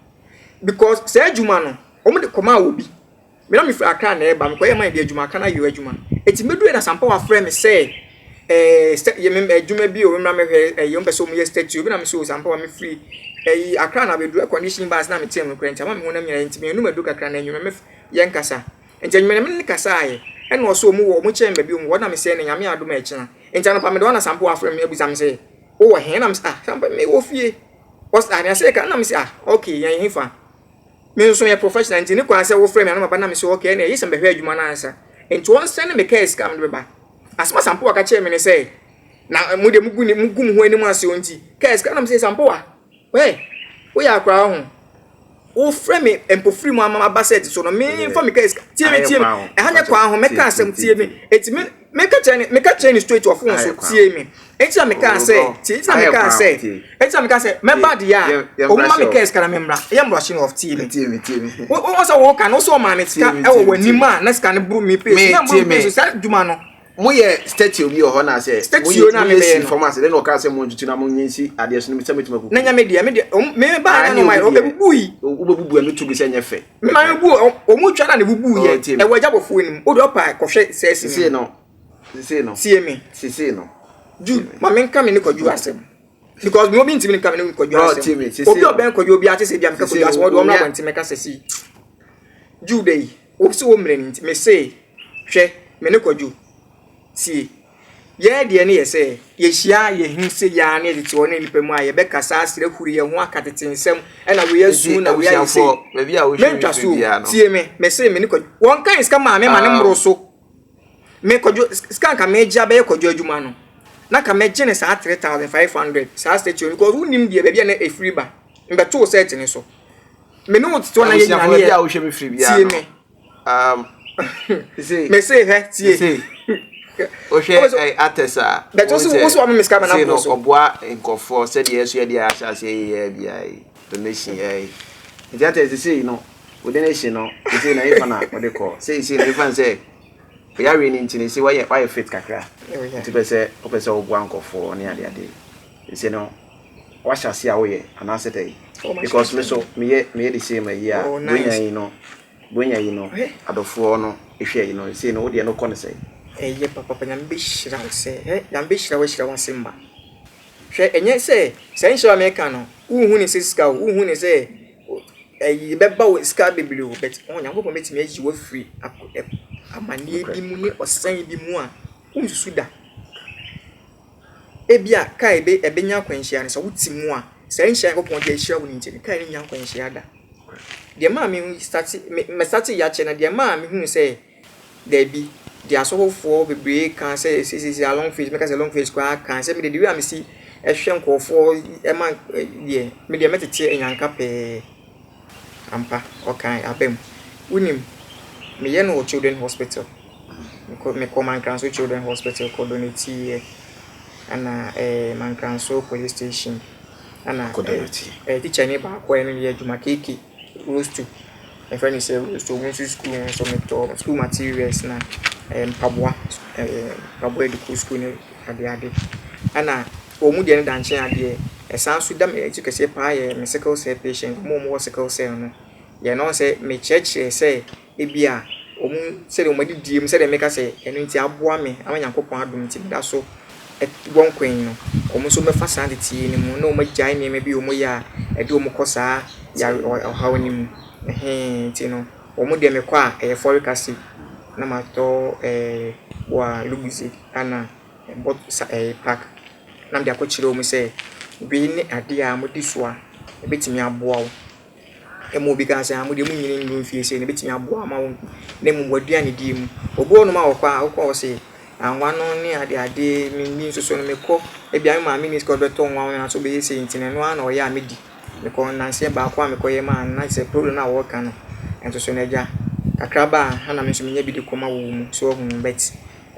Because saa adwuma no, wɔn de kɔmaa obi. Me na mefiri Accra na ɛreba, mekɔyɛɛ man bi adwuma, Accra na ayɔ adwuma. Enti meduruiɛ na Sampawa frɛ me sɛ, ɛɛ sɛ yɛ me adwuma bi o, memmra mɛhwɛ ɛyi, wɔn pɛ sɛ wɔyɛ statue bi na me sɛ o Sampawa mefiri ɛyi Accra na abɛduru air condition bus na meteɛ mu koraa nti ama me honam nyinaa nti menum aduru kakra na anwummerɛ me yɛn kasa. Nti anwummerɛ no me ne no kasaeɛ ɛna ɔsɛ wɔn wɔ wɔn kyɛn baabi wɔn wɔ na mesɛ no Nyame adom a ɛkyena. Nti anɔpa mede hɔ na Sampawa frɛ me abisa me sɛ wowɔ he na me sɛ ah Sampawa mewɔ fie. Ɔsɛ ah nea sɛ yɛka na me sɛ ah okay yɛn he fa. Me nso meyɛ professional nti ne kwan sɛ wofrɛ me a na maba na me sɛ okay ɛnna ɛyɛ sɛ mebɛhwɛ adwuma no ansa. Nti ɔnsɛne me kaa sika a mede bɛba. Asɛm a Sampowa ka kyerɛɛ me ne sɛ na mo deɛ mugu ne mugu mo ho anim ase o nti kaa sika na me sɛ Sampowa wɛ woyɛ akora ho wofrɛ me mpofiri mu ama maba sɛ so no memfa me kaa sika tie me tie me ɛha nyɛ kwan ho mɛka asɛm tie me eti me meka kyerɛ ne meka kyerɛ ne straight wɔ phone so tie me eti na meka sɛ tie eti na meka sɛ eti na meka sɛ mɛba deɛ a ɔmo ma me kaa sika na memmra ɛyɛ mmrɔhye na ɔtie me tie me tie me wo wo sɛ wɔka no sɛ ɔmaa me sika ɛwɔ w'anim a na sika no boro me pay so na boro me pay so saa adwuma no moyɛ statue bi wɔ hɔ na sɛ statue na moyɛ mebɛyɛ si no fam ase dɛ na ɔka sɛ mo ntutu na mo nyɛ nsi adeɛ so no sɛ mɛtumi akuku na nya me deɛ me deɛ me ba na no ma ɔbɛbubu yi wobɛbubu ɛno to bi sɛ nyɛ fɛ me ma bu ɔmo twa na ne bubu yɛ ɛwɔ agya bɔfoɔ anim wode ɔpa kɔhwɛ sɛ sisi no sisi no tie me sisi no Jude ma menka me ne kwadwo asɛm because me obi ntumi nka me ne kwadwo asɛm obi ɔbɛn kwadwo obi ate sɛ bi a meka kwadwo asɛm ɔde ɔmra abɔnten mɛka sɛ si Jude yi wo sɛ wo mmerɛ no nti me se hwɛ me ne kwadwo tie. Yɛn deɛ no yɛ sɛ, yɛhyia a yɛhu sɛ yɛn ara ne yɛtete hɔ ne nnipa mu a yɛbɛkasa asere ahuri yɛn ho aka tete nsɛm ɛna wei asu na wei ayɛ sei. Mentwa so o, tie me, mese me ne Kwadwo, wɔnkan sika maa me ma ne mmoro so. Me Kwadwo, sika nka megye abɛyɛ Kwadwo adwuma no, na nka mɛgye ne saa 3500 saa statue no because wonim deɛ baabi a na ɛfiri ba, mbɛtoo set no so. Me ne wo tete hɔ na yɛ nyina ne yɛ, tie me. Um, mese hwɛ tie. Wohwɛ eh, artist a. Bɛtɛ wosi wosi wɔn mi sika ma na bɔ so. Ɔboa nkurɔfoɔ sɛdeɛ ɛso yɛ deɛ ahyɛ aseɛ yɛ yɛ bia yi donation yɛ yi. Nti artist sisi no o donation no sisi na efa na ɔde kɔ sisi na efa sɛ oyareɛ no nti no sisi wayɛ wayɛ fit kakra. Nti pɛ sɛ wopɛ sɛ woboa nkurɔfoɔ ne ade ade sisi no wahyɛ aseɛ a woyɛ anaasɛ dɛ because me so meyɛ meyɛ the same ayi a bronya yi no. Buronya yi no adɔfoɔ no hwɛ yi no sei no wodeɛ no kɔ no sɛn? Ɛyɛ papapa Nyame bɛhyira wo sɛ hɛ Nyame bɛhyira wo ahyira w'ase mma hwɛ ɛnyɛ sɛ saa nhyira a meka no wonhu ne sɛ sika o wonhu ne sɛ ɛyi bɛba wo sika bebree o but ɔn Nyankopɔn bɛtumi ayi wo afiri amaneɛ bi mu ne ɔsɛn bi mu a wonsusu da. Ebia kaa a ebe ɛbɛnya akwanhyia no, sɛ wote mu a, saa nhyira a Nyankopɔn de ahyira wo no nti no, kaa no nnya akwanhyia da. Deɛ ɛmaa me starte, me me starte yɛ akyɛ no, deɛ ɛmaa mehuu sɛ daabi, deɛ asɔfofoɔ bebree ka sɛ seisei a long face, mɛka sɛ long face koraa ka sɛ me deɛ the way a mesi hwɛ nkurɔfoɔ ɛma deɛ, me deɛ mɛtete anyanka pɛɛ. Ampa, ɔkae, aba mu. Wonim, meyɛ no wɔ Children Hospital. Mekɔ mekɔ Mankranso Children Hospital kɔ donate ɛna ɛɛ Mankranso Police Station ɛna Kɔ donate. ɛɛ teacher ni baako a ɛne no yɛ adwuma KK Rosto. Yɛfrɛ no sɛ Rosto. Ɔno nso school nso metɔ school materials na ɛɛ mpaboa ɛɛ mpaboa yɛde kɔ school ne adeade. Ɛna wɔn mu deɛ no da nkyɛn adeɛ ɛsan nso da me akyi kɛseɛ paa yɛ me sickle cell patient wɔn a wɔwɔ sickle cell no. Yɛ no sɛ mekyerɛkyerɛ sɛ ebia wɔn sɛdeɛ wɔn adidie mu sɛdeɛ meka sɛ ɛno nti aboa me ama Nyankopɔn adom nti meda so wɔ nkwa yi no, wɔn nso bɛfa saa nteteeɛ no mu na wɔagyae nneɛma bi a wɔyɛ a ɛde wɔn kɔ saa yare ɔhaw no mu. Ɛhee nti no wɔn deɛ mekɔ a ɛyɛ folic acid na matɔ ɛɛ wa Lucozade ɛna bɔ sa ɛɛ pack na mede akɔkyerɛ wɔn sɛ wei ne adeɛ a modi so a ɛbɛtumi aboa wo. Ɛma obi ka sɛ, ah mo deɛ monnyini nnuru mfie sei no, ɛbɛtumi aboa ama wo na mmom w'aduanedie mu. Obi wɔ hɔnom a ɔkɔ a, wokɔ a ɔse anwa no ne adeade menni nso so no mekɔ, ebia me maame nni sika a ɔde bɛtɔ nwa no anaasɛ ɔbɛyɛ sei nti no ɛno ara na ɔyɛ a medi. Mekɔ nnansa baako a mekɔyɛ maa no na kyerɛ sɛ problem no a wɔreka no nso so no agya, kakraba a ha na me nso menya bi de kɔma wɔ mu so wahu no but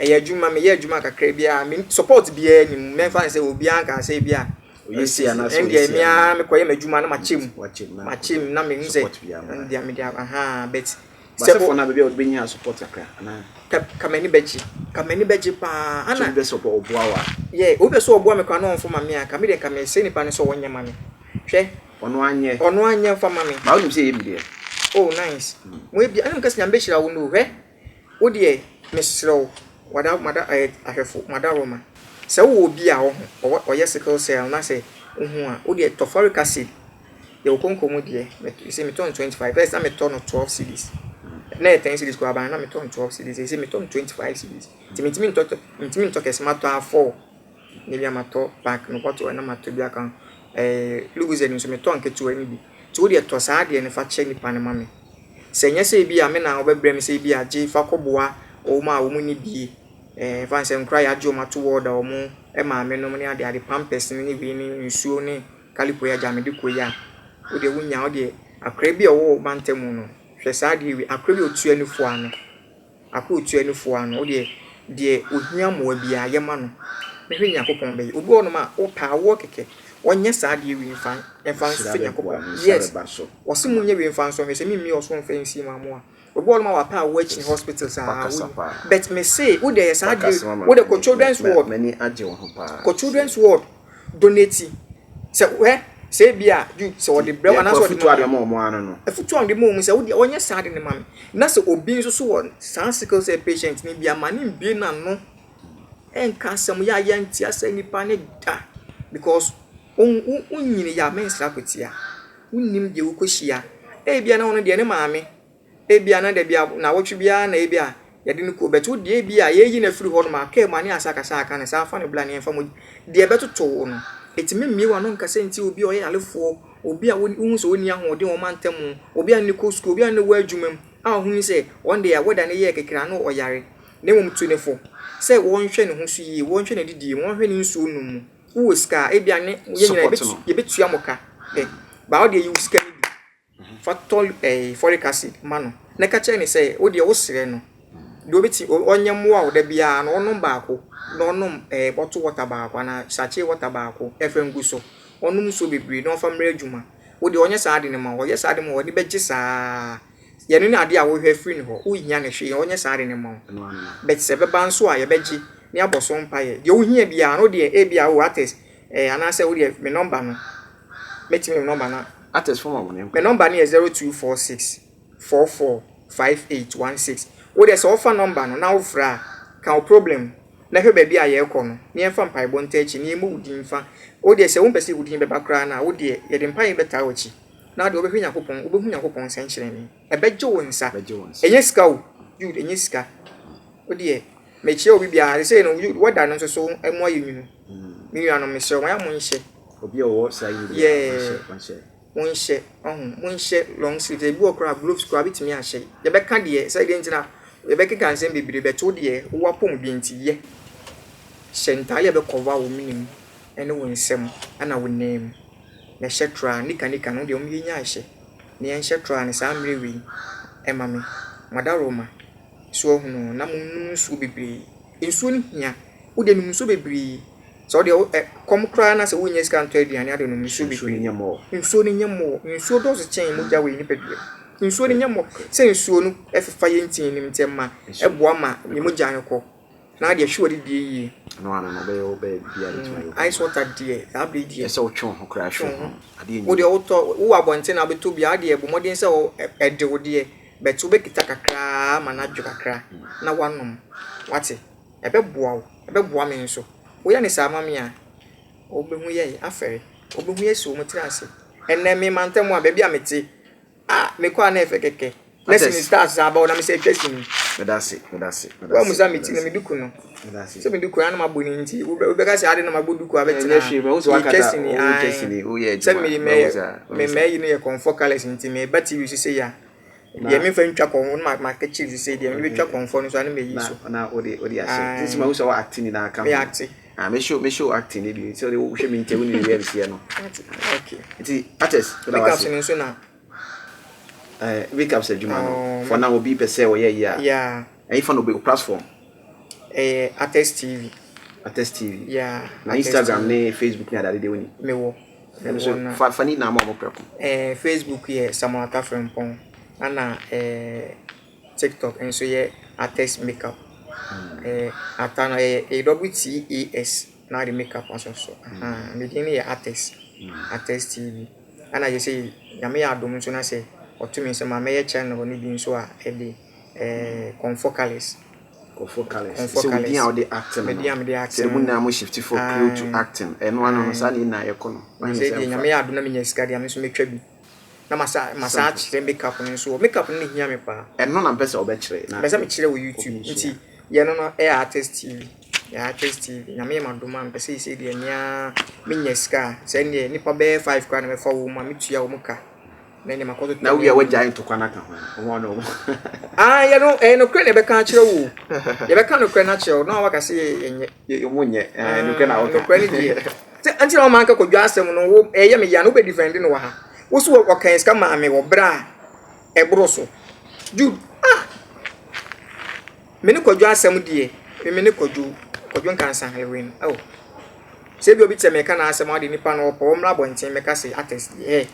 ɛyɛ adwuma meyɛ adwuma kakra bi a me support biara nni mu mɛmfa no sɛ obiara nka sɛ ebia Oyɛ sei anaasɛ ɛndeɛ oyɛ sei me ara anaa? mekɔyɛ m'adwuma na makyɛ mu Wakyɛ mu na makyɛ mu na mehu sɛ support biara mma. ɛndeɛ mede ahaa but But sɛ asɛfoɔ no a baabi a wɔde bɛnya support kakra anaa? Ka ka m'ani bɛgye ka m'ani bɛgye paa Sɛ ana obi bɛ sɛ ɔboa wo a. Yeah obi pɛ sɛ ɔboa me koraa na ɔmfa ma me a ka me deɛ nka mesrɛ nipa no sɛ ɔnyɛ ma me hwɛ Ɔno anyɛ. Ɔno anyɛ mfa ma me. But wonim sɛ ɛyɛ bi deɛ. Oh nice mo ebia ɛna meka sɛ Nyame bɛhyira wo no o hwɛ Wo deɛ mesrɛ wo wada mada ɛɛ ahwɛfo madaroma sɛ wowɔ obi a ɔho ɔwɔ ɔyɛ sickle cell na sɛ wohu a wo deɛ tɔ folic acid yɛwɔ konko mu deɛ sɛ metɔ no 25 first na metɔ no 12 cedis na yɛ 10 cedis koraa na metɔ no 12 cedis sɛ metɔ no 25 cedis nti mentumi ntɔ mentumi ntɔ kɛse matɔ a 4 na bi a matɔ pack mekɔtɔ na matɔ bi aka ho ɛɛ Lucozade nso metɔ nketewa no bi nti wo deɛ tɔ saa adeɛ no fa kyɛ nipa no ma me. Sɛ ɛnyɛ sɛ ebia me na wɔbɛbrɛ me sɛ ebia gye fa kɔboa wɔn a wɔnni bi, ɛɛ fa no sɛ nkwadaa a yɛagye wɔn ato ward a wɔn maamenom ne adeade, pampers ne wei ne nsuo ne calipo yi a agya mede kɔ yi a, wo deɛ wonya wo deɛ akwadaa bi a ɔwɔ wo mantam mu no, hwɛ saa adeɛ wei, akwadaa bi a ɔtua nufoɔ ano. Akɔ otua nufoɔ ano, wo deɛ, deɛ ohia mmoa biara yɛ ma no, na hwɛ Nyankopɔn bɛyɛ. Obi wɔ hɔnom a, ɔpɛ awoɔ kɛkɛ, ɔnyɛ saa adeɛ wei mfa, mfa nsɔ Nyankopɔn. Yes, ɔse monyɛ wei mfa nsɔ nhwɛ, sɛ memmie ɔsoro mfa nsi ma mo a. Obi wɔ hɔnom a wapɛ awoɔ akyi hospital saa, but me se, wo deɛ yɛ saa adeɛ, wo deɛ kɔ children's ward, kɔ children's ward, donate sɛ hwɛ sɛ ebi a du sɛ wɔde brɛ wo anaasɛ wɔde ma ma wɔn ano no afutuo a wɔde ma wɔn sɛ wodeɛ wɔnyɛ saa de ne ma me na sɛ obi nso so wɔ saa sickle cell patient no bi ama ne mbie n'ano ɛnka asɛm yɛ a yɛnte asɛ nipa ne da because wonyini yɛ a mensra kwatia wonnim deɛ wokɔhyia ebia na ɔno deɛ ne maame Ebia na da bi a nnawɔtwe biara na ebia Yɛde no kɔ but wo deɛ ebi a yɛyi no afiri hɔ nom a kaa mu a ne asa akasa aka no saa fa no bra ne yɛmfa mogya deɛ ɛbɛtoto wo no ɛtumi mmie w'ano nkasa nti obi a ɔyɛ yarefoɔ obi a wohu sɛ ɔnni ahoɔden wɔ mantam mu obi a ne kɔ sukuu obi a ne wɔ adwuma mu a ɔhunu sɛ wɔn deɛ wɛda no yɛ kɛkɛ ano ɔyare na mmom tu ne fo sɛ wɔnhwɛ ne ho so yie wɔnhwɛ n'adidie mu wɔnhwɛ ne nsuo nom mu wowɔ sika a ebia ne yɛn nyinaa yɛbɛtua mo ka pɛ baa wo deɛ yi wo sika no bi Fa tɔ ɛɛ folic acid ma no na ka kyerɛ no sɛ wo deɛ wosrɛ no deɛ ɔbɛti ɔnyɛ mmoa wo da biara no ɔnom baako na ɔnom ɛɛ bottle water baako anaa sachet water baako ɛfa ngu so ɔnom nsuo bebree na ɔmfa mmrɛ adwuma wo deɛ ɔnyɛ saa ade no ma wo ɔyɛ saa ade ma wo w'ani bɛgye saa yɛno ne adeɛ a wohwɛ firi ne hɔ wohia no hwee ɔnyɛ saa ade no ma wo but sɛ ɛbɛba nso a yɛbɛgye ne abɔ so mpaeɛ deɛ wohia biara no wo deɛ ebia wo artist ɛɛ anaasɛ wo deɛ me number no Mɛtumi me nɔmba no a. Artist fo ma mo ne. Me nɔmba no yɛ 0246 44 5816. Wo deɛ sɛ wofa nɔmba no na wofrɛ a, ka wo problem na hwɛ baabi a yɛrekɔ no na yɛmfa mpaebɔ ntaa akyi na yɛmmɔ wo din mfa. Wo deɛ sɛ wompɛ sɛ wo din bɛba koraa no a, wo deɛ yɛde mpaeɛ bɛtaa w'akyi na wo deɛ wobɛhwɛ Nyankopɔn, wobɛhu Nyankopɔn nsɛnkyerɛnne. Ɛbɛgye wo nsa. Ɛnyɛ sika o, Jude, ɛnyɛ sika. Wo deɛ, mekyerɛ obi biara, seesei no, weather no nso so mu ayɛ nwunu. Me nuanom, mesrɛ mo, ɛyɛ a monhyɛ. Obi a ɔwɔ saa yi biara, ɔnhyɛ, ɔnhyɛ. Monhyɛ, ɔho, monhyɛ long sleeves. Ebi wɔ koraa gloves koraa wobɛtumi ahyɛ. Yɛbɛka deɛ, sɛ deɛ nti na yɛbɛkeka nsɛm bebree, but wo deɛ, wowɔ apɔmuden nti, yɛ. Hyɛ ntaade a ɛbɛkɔva wo mene mu ne wo nsam ɛna wo nan mu. Na hyɛ traa, nika nika no, wo deɛ wɔn yɛnnya nhyɛ. Na yɛnhyɛ traa no saa mmerɛ wei ɛma me. Madaroma, so ahunu, na monnom nsuo bebree. Nsuo no hia. Wo deɛ nom nsuo bebree. Sɛ wo deɛ wo ɛ kɔm koraa na sɛ wonnya sika ntɔ aduane ade nom nsuo bebree. Nsuo no nyɛ more. Nsuo dɔɔso kyɛn mogya wɔ yɛn nipadua mu. Nsuo no nyɛ more. Sɛ nsuo no fefa yɛn ntini no mu nti ɛma ɛboa ma yɛn mogya no kɔ. Na adeɛ hwɛ w'adidie yie. Ɛno ano no wobɛyɛ wobɛyɛ biribiara bɛtumi ayɛ. Ice water deɛ saa bere deɛ. Ɛsɛ wotwe wo ho koraa hwɛ ho. Adeɛ nyɛ. Wo deɛ wotɔ wowɔ abɔnten na wobɛtɔ bi a adeɛ bɔ mmɔden sɛ ɛde wo deɛ but wobɛkita kakraa ma no adwo kakra na woanom. Wate? Ɛbɛboa wo, ɛbɛboa me nso. Woyɛ no saa ma me a, wobɛhu yɛn afɛre. Wobɛhu yɛn asi wɔn tiri ase. Ɛnnɛ, me mantam a, baabi a mete, ah, mekɔ a na ɛfɛ kɛkɛ. Na sini stars saa ba hɔ na mesɛ atwa sini. Meda ase, meda ase, meda ase. Woahu sɛ meti no, me duku no. Meda ase. Sɛ me duku no, na mabɔ ne nti, wobɛka sɛ ade na mabɔ duku abɛtena. Ɛnyɛ hwee, mahu sɛ Metwa wakata, sini, wotwa ae. sini, woyɛ Sɛ adwuma. me, Mahu sɛ, me, mahu me sɛ. mɛyi no yɛ kɔmfɔ colours nti, meba TV so sei a, Deɛ memfa ntwa kɔn no ma makɛkyere so sei deɛ mede bɛtwa kɔnfoɔ no so a na mayi so. Na wode wode ahyɛ. Sisi ma wo sɛ wo acting nyinaa ka ho. Me acting. Ah me show me show acting ne bi sɛ wode wohwɛ me interview ne deɛ ɛsiɛ no. Okay. Nti artist meda wase. Makeup no nso na. Eh makeup sɛ adwuma no. For now obi pɛ sɛ ɔyɛ yi a. Yeah. Ɛyi fa no obi platform. Ɛyɛ Artist TV. Artist TV. Yeah. Na Instagram ne Facebook ne adade deɛ woni. Mewɔ. Ɛno nso fa fa ne nyinaa ma wɔn prɛko. Eh, Facebook yɛ Samuel Atta Frimpong, ɛna eh, TikTok nso yɛ Artist Makeup. Mm. Eh, Atta no ɛyɛ A W T A S na ɔde makeup asɔ so. Mm. Me din no yɛ Artist, mm. Artist TV. Ɛna yɛ sɛ Nyame yɛ adom nso na sɛ ɔto me nsa ma mɛyɛ channel no bi nso a ɛde eh, Comfort Colors. Nkurɔfoɔ colours. Sɛ wo din a wode acting no. Me din a mede acting no. Sɛ mo nyinaa mo shift for crew to acting. Ɛno ano no saa na yɛn nyinaa yɛkɔ no. Sɛ deɛ Nyame yɛ adom na menya sika deɛ a me nso mɛtwa bi. Na masa masa akyerɛ make up no nso. Make up no na ɛhia me paa. Ɛno na mpɛ sɛ wobɛkyerɛ. Mepɛ sɛ mekyerɛ wɔ YouTube. Nti yɛno no ɛyɛ Artist TV. Ɛyɛ Artist TV. Nyame yɛ m'adom a mepɛ sɛ seisei deɛ me ara menya sika a sɛ ɛndeɛ nnipa bɛyɛ 5 koraa na mɛfa wɔn mu a metua wɔn ka. Na ɛnneɛ makɔtotɔ Na wowie a woagyae ntɔkwa no aka ho. Wɔn ne wɔn. Ah, yɛ no, ɛyɛ nokorɛ na yɛbɛka akyerɛ wo. Yɛbɛka nokorɛ no akyerɛ wo, na waka sɛ yɛnyɛ. Yɛ mo nyɛ, ɛɛ nokorɛ na woka. Nokorɛ no deɛ. Sɛ ɛnti na wɔn anka kɔdwa asɛm no, wo ɛyɛ me ya no, wobɛ defend no wɔ ha. Wo so wɔkan sika maa me wɔ berɛ a ɛboro so. Jude, ah! Me ne kɔdwo asɛm deɛ, me me ne kɔdwo, kɔdwo nkansa hewin, oh. Sɛ ebi obi kyɛ meka n'asɛm a ɔde nipa no ɔpɛ ɔmmra abɔnten mɛka sɛ artist deɛ eh.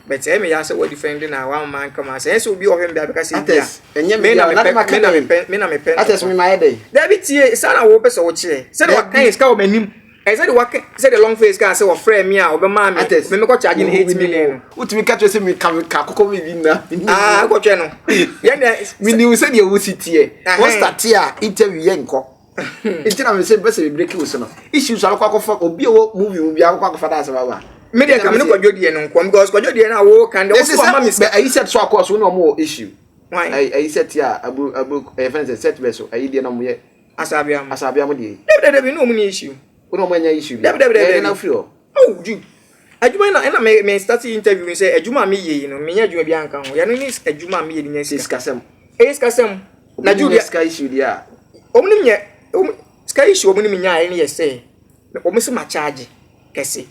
But ɛyɛ me ya sɛ wa defend na wa ma nka ma sɛ ɛsɛ obi ɔhwɛ me bia bɛka sɛ bia me na mepɛ me na mepɛ me na mepɛ artist me ma yɛ dɛ. Dabi tie saa na wo pɛ sɛ wo kyerɛ sɛ de waka sika wɔ m'anim ɛsɛ de waka sɛ de long face ka sɛ wɔfrɛ me a ɔbɛma me me mekɔ charge ne 8 million no. Wotumi ka kyerɛ sɛ me ka me ka akokɔ me bi na. Ah akɔtwɛ no. Yɛn dɛ menim sɛ deɛ wo si teɛ. Wo start a interview yɛ nkɔ. Nti na me sɛ mpɛ sɛ me break wo so no. Issues akɔ akɔfa obi a wɔ movie mu bi akɔ akɔfa da asɛm aba. Me deɛ ka me ne kwadwo deɛ no nkoa because kwadwo deɛ no a wo kan deɛ wo so ama me sika. Ayi sɛ so akɔ so ne ɔmo wɔ issue. Hwan? Ayi ayi set a aburo aburo ɛyɛ fɛn sɛ set bɛ so ayi deɛ na ɔmo yɛ. Asabea mo. Asabea mo deɛ yi. Dabi dabi dabi ne ɔmo ni issue. Wo na ɔmo anya issue bi. Dabi dabi dabi. Ɛyɛ na ofiri hɔ. Oh Jude. Adwuma na ɛna me me start interview ni sɛ adwuma a meyɛ yi no menyɛ adwuma bi anka ho. Yɛno ne adwuma a meyɛ de nya sika. Sikasɛm. Ɛyɛ sikasɛm. Na Jude sika issue deɛ a. Ɔmo ne nyɛ ɔmo sika issue ɔmo ne me nyaeɛ ne yɛ sɛ ɔmo se ma charge kɛse.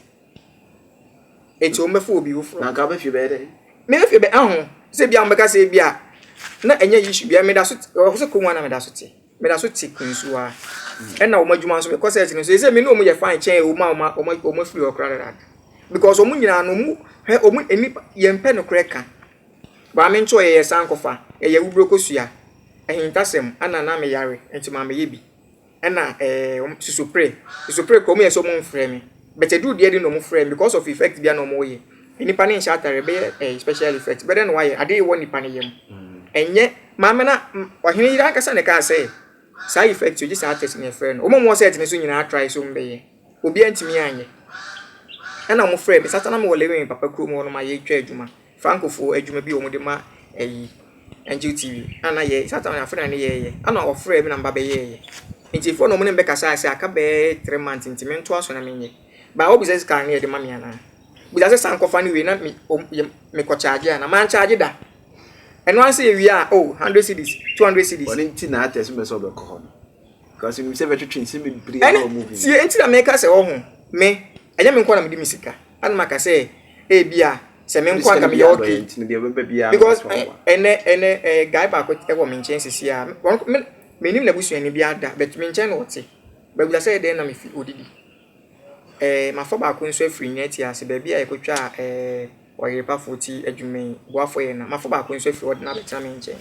Eti wɔn bɛfa obi foforɔ. Na nka wobɛfie bɛyɛ dɛ? Mebɛfie bɛ aho sɛ bia wɔbɛka sɛ bia na ɛnyɛ issue bia meda so wɔ sɛ kurom ha na meda so te meda so te Kunsuwa ɛna wɔn adwuma nso mekɔ sɛ no so sɛ me ne wɔn yɛ fine kyɛn wɔn a wɔn wɔn afiri hɔ koraa dada because wɔn nyinaa no wɔn hwɛ wɔn nipa yɛn pɛ nokorɛ ka maame nso yɛyɛ sankɔfa ɛyɛ wuburo kosua ahintasɛm ɛna na meyare nti maame yɛ bi. Ɛna ɛɛ wɔn susupre susupre kura wɔn yɛ sɛ wɔn nfrɛ me but ɛduru deɛ de na wɔn frɛ me because of effect bi a na wɔn yɛ nipa ne nhyɛ atare bɛyɛ ɛɛ special effect bɛdɛ na wayɛ adeɛ wɔ nipa ne yam ɛnyɛ maame na ɔhene yere ankasa na ɛkaa sɛ saa effect ogye saa test na ɛfrɛ no wɔn a wɔn set ne so nyinaa try so wɔn bɛyɛ obiara ntumi anyɛ ɛna wɔn frɛ me sata na me wɔ lewin papa kurom hɔ nom a yɛretwa adwuma. Francofoɔ adwuma bi a wɔde ma ɛyi Angel TV a na yɛ saa time no afei na ne yɛɛyɛ ɛna ɔfrɛɛ me na meba bɛyɛɛyɛ nti ɛfiri hɔ na wɔne me bɛkasaeɛ sɛ aka bɛyɛ 3 months nti mentoa so na menyɛ baa wobisa sika no yɛde ma me anaa bisa sɛ san kɔfa no wei na me mekɔ charge anaa man charge da ɛno ara sɛ yɛwie a oh 100 cedis 200 cedis. Ɔno nti na atɛ so mɛ sɛ ɔbɛkɔ hɔ no because nim sɛ bɛtwetwe nsɛm bebree ɛne tie nti na meka sɛ ɔho me ɛnyɛ me nko na mede me sika ana maka sɛ ebia sɛ me nko anka meyɛ okay because ɛnɛ ɛnɛ ɛɛ guy baako ɛwɔ me nkyɛn sisi a wɔn me menim n'abusuani bi ada but me nkyɛn na ɔte baabi sɛ ɛdɛn na me fi odidi ɛɛ mafa baako nso afiri nyɛ ti ase baabi a yɛkɔtwa ɛɛ ɔyerepafoɔ ti adwuma yi boafo yɛ na mafa baako nso afiri hɔ de na abɛtena me nkyɛn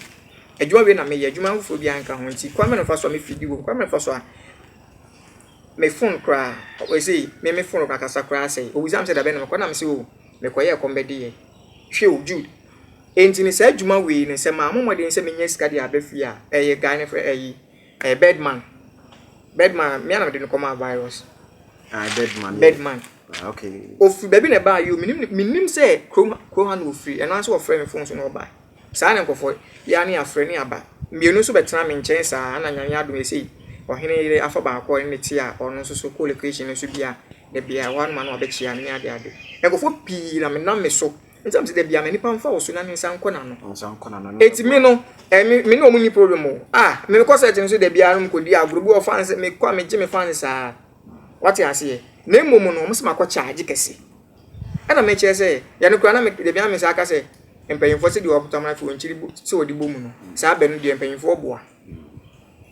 adwuma wei na meyɛ adwuma foforɔ bi anka ho nti kwan mɛ no fa so a me fidi wɔ kwan mɛ no fa so a me phone koraa ɔsɛ me me phone kakasa koraa sɛ obisa me sɛ dabɛn na mekɔ na me sɛ o mekɔyɛ ɛkɔm bɛde yɛ hwɛ o Jude enti ne saa adwuma wei ne sɛ maa mo mmɔden sɛ menya sika de aba fie a ɛyɛ guy ne frɛ ɛyi ɛyɛ birdman birdman me ana mede no kɔmaa virus. Ah, birdman. Birdman. Ah, okay. Ofiri baabi na ɛbaa yi o menim menim sɛ kurom kurom ha na ofiri ɛno nso wɔfrɛ me phone so na ɔbaa saa na nkurɔfoɔ yɛ ne afrɛ ne aba mmienu nso bɛtena me nkyɛn saa na Nyame adom ɛsei ɔhene yere afa baako a ɔne ne te a ɔno nso so co-location nso bi a da bia hɔ anoma na wabɛkyia no ne ade ade nkurɔfoɔ pii na menam me so nti am sɛ da bia ma nipa mfa wo so na ne nsa nkɔ n'ano eti me no eh, me ne ɔmo ni problem o ah me kɔ sɛ nso da bia no mekɔdi agorɔ bi wɔ fans mekɔ a megye me fans saa wate aseɛ na mmom no ɔmo sɛ makɔ charge kɛse ɛna mekyerɛ sɛ yɛno koraa na me da bia me saa ka sɛ mpanyinfoɔ sɛ deɛ ɔkoto amena fi wɔn kyiri sɛ wɔde bɔ mu no saa bɛ no deɛ mpanyinfoɔ boa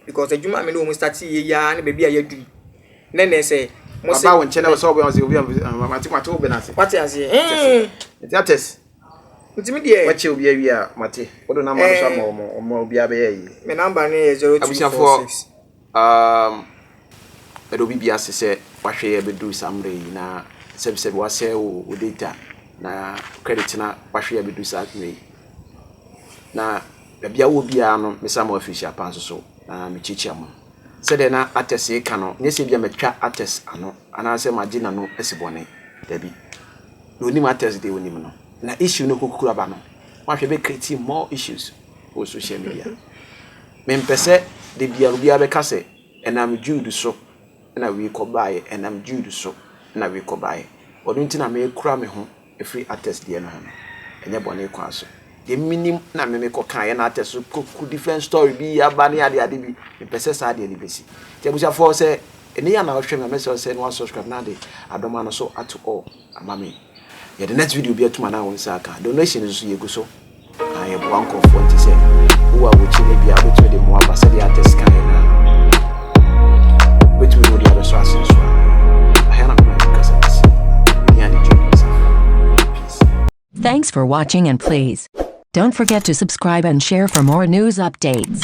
because adwuma a me ne wɔn start yɛ yi ara ne baabi a yɛadu ne ne sɛ mo sɛ aba wo nkyɛn na sɛ ɔbɛn ɔsɛ obi a mate mate wo bɛn ase wate aseɛ ɛɛ nti atɛs nti mi deɛ wakyɛ obi awie a mate wode namba no so ama wɔn wɔn obi abɛyɛ yi me namba no yɛ 0246 abusuafoɔ ɛde obi bi ase sɛ wahwɛ yɛ bɛduru saa mmerɛ yi na sɛbisɛbi wasɛ wo wo data na credit na wahwɛ yɛ bɛduru saa mmerɛ yi na baabi a wɔ biara no mesa ma afirihyia pa nso so na mekyiakyia mo sɛdeɛ na atɛs ka no nyɛ sɛ bia matwa atɛs ano anaasɛ magye n'ano asi bɔne dabi na onim atɛs deɛ onim no na issue no kɔkukuru aba no wahwɛ bɛ create more issues wɔ social media mempɛ sɛ de bia obiara bɛka sɛ ɛnam Jude so na wei kɔbaeɛ ɛnam Jude so na wei kɔbaeɛ ɔno nti na mekura me ho ɛfiri atɛs deɛ no ho no ɛnyɛ bɔne kwan so deɛ minim na me mekɔ kan yɛ na atɛs so kɔku different story bi aba ne ade ade bi mepɛ sɛ saa deɛ no bɛsi nti abusuafoɔ sɛ ɛne yɛ na wohwɛ me a mɛsɛ sɛ na wasubscribe na ade adɔma no so ato all ama me yɛde next video bi atum anaa wo nsa aka donation nso yɛgu so na yɛboa nkurɔfoɔ nti sɛ wowɔ abɔkyi no bia wobɛtumi de mmoa ba sɛdeɛ atɛs kaeɛ no a wobɛtumi de wode abɛsɔ ase nso a ahɛ na mema kasa bɛsi meni ade dwo peace. Thanks for watching and please don't forget to subscribe and share for more news updates.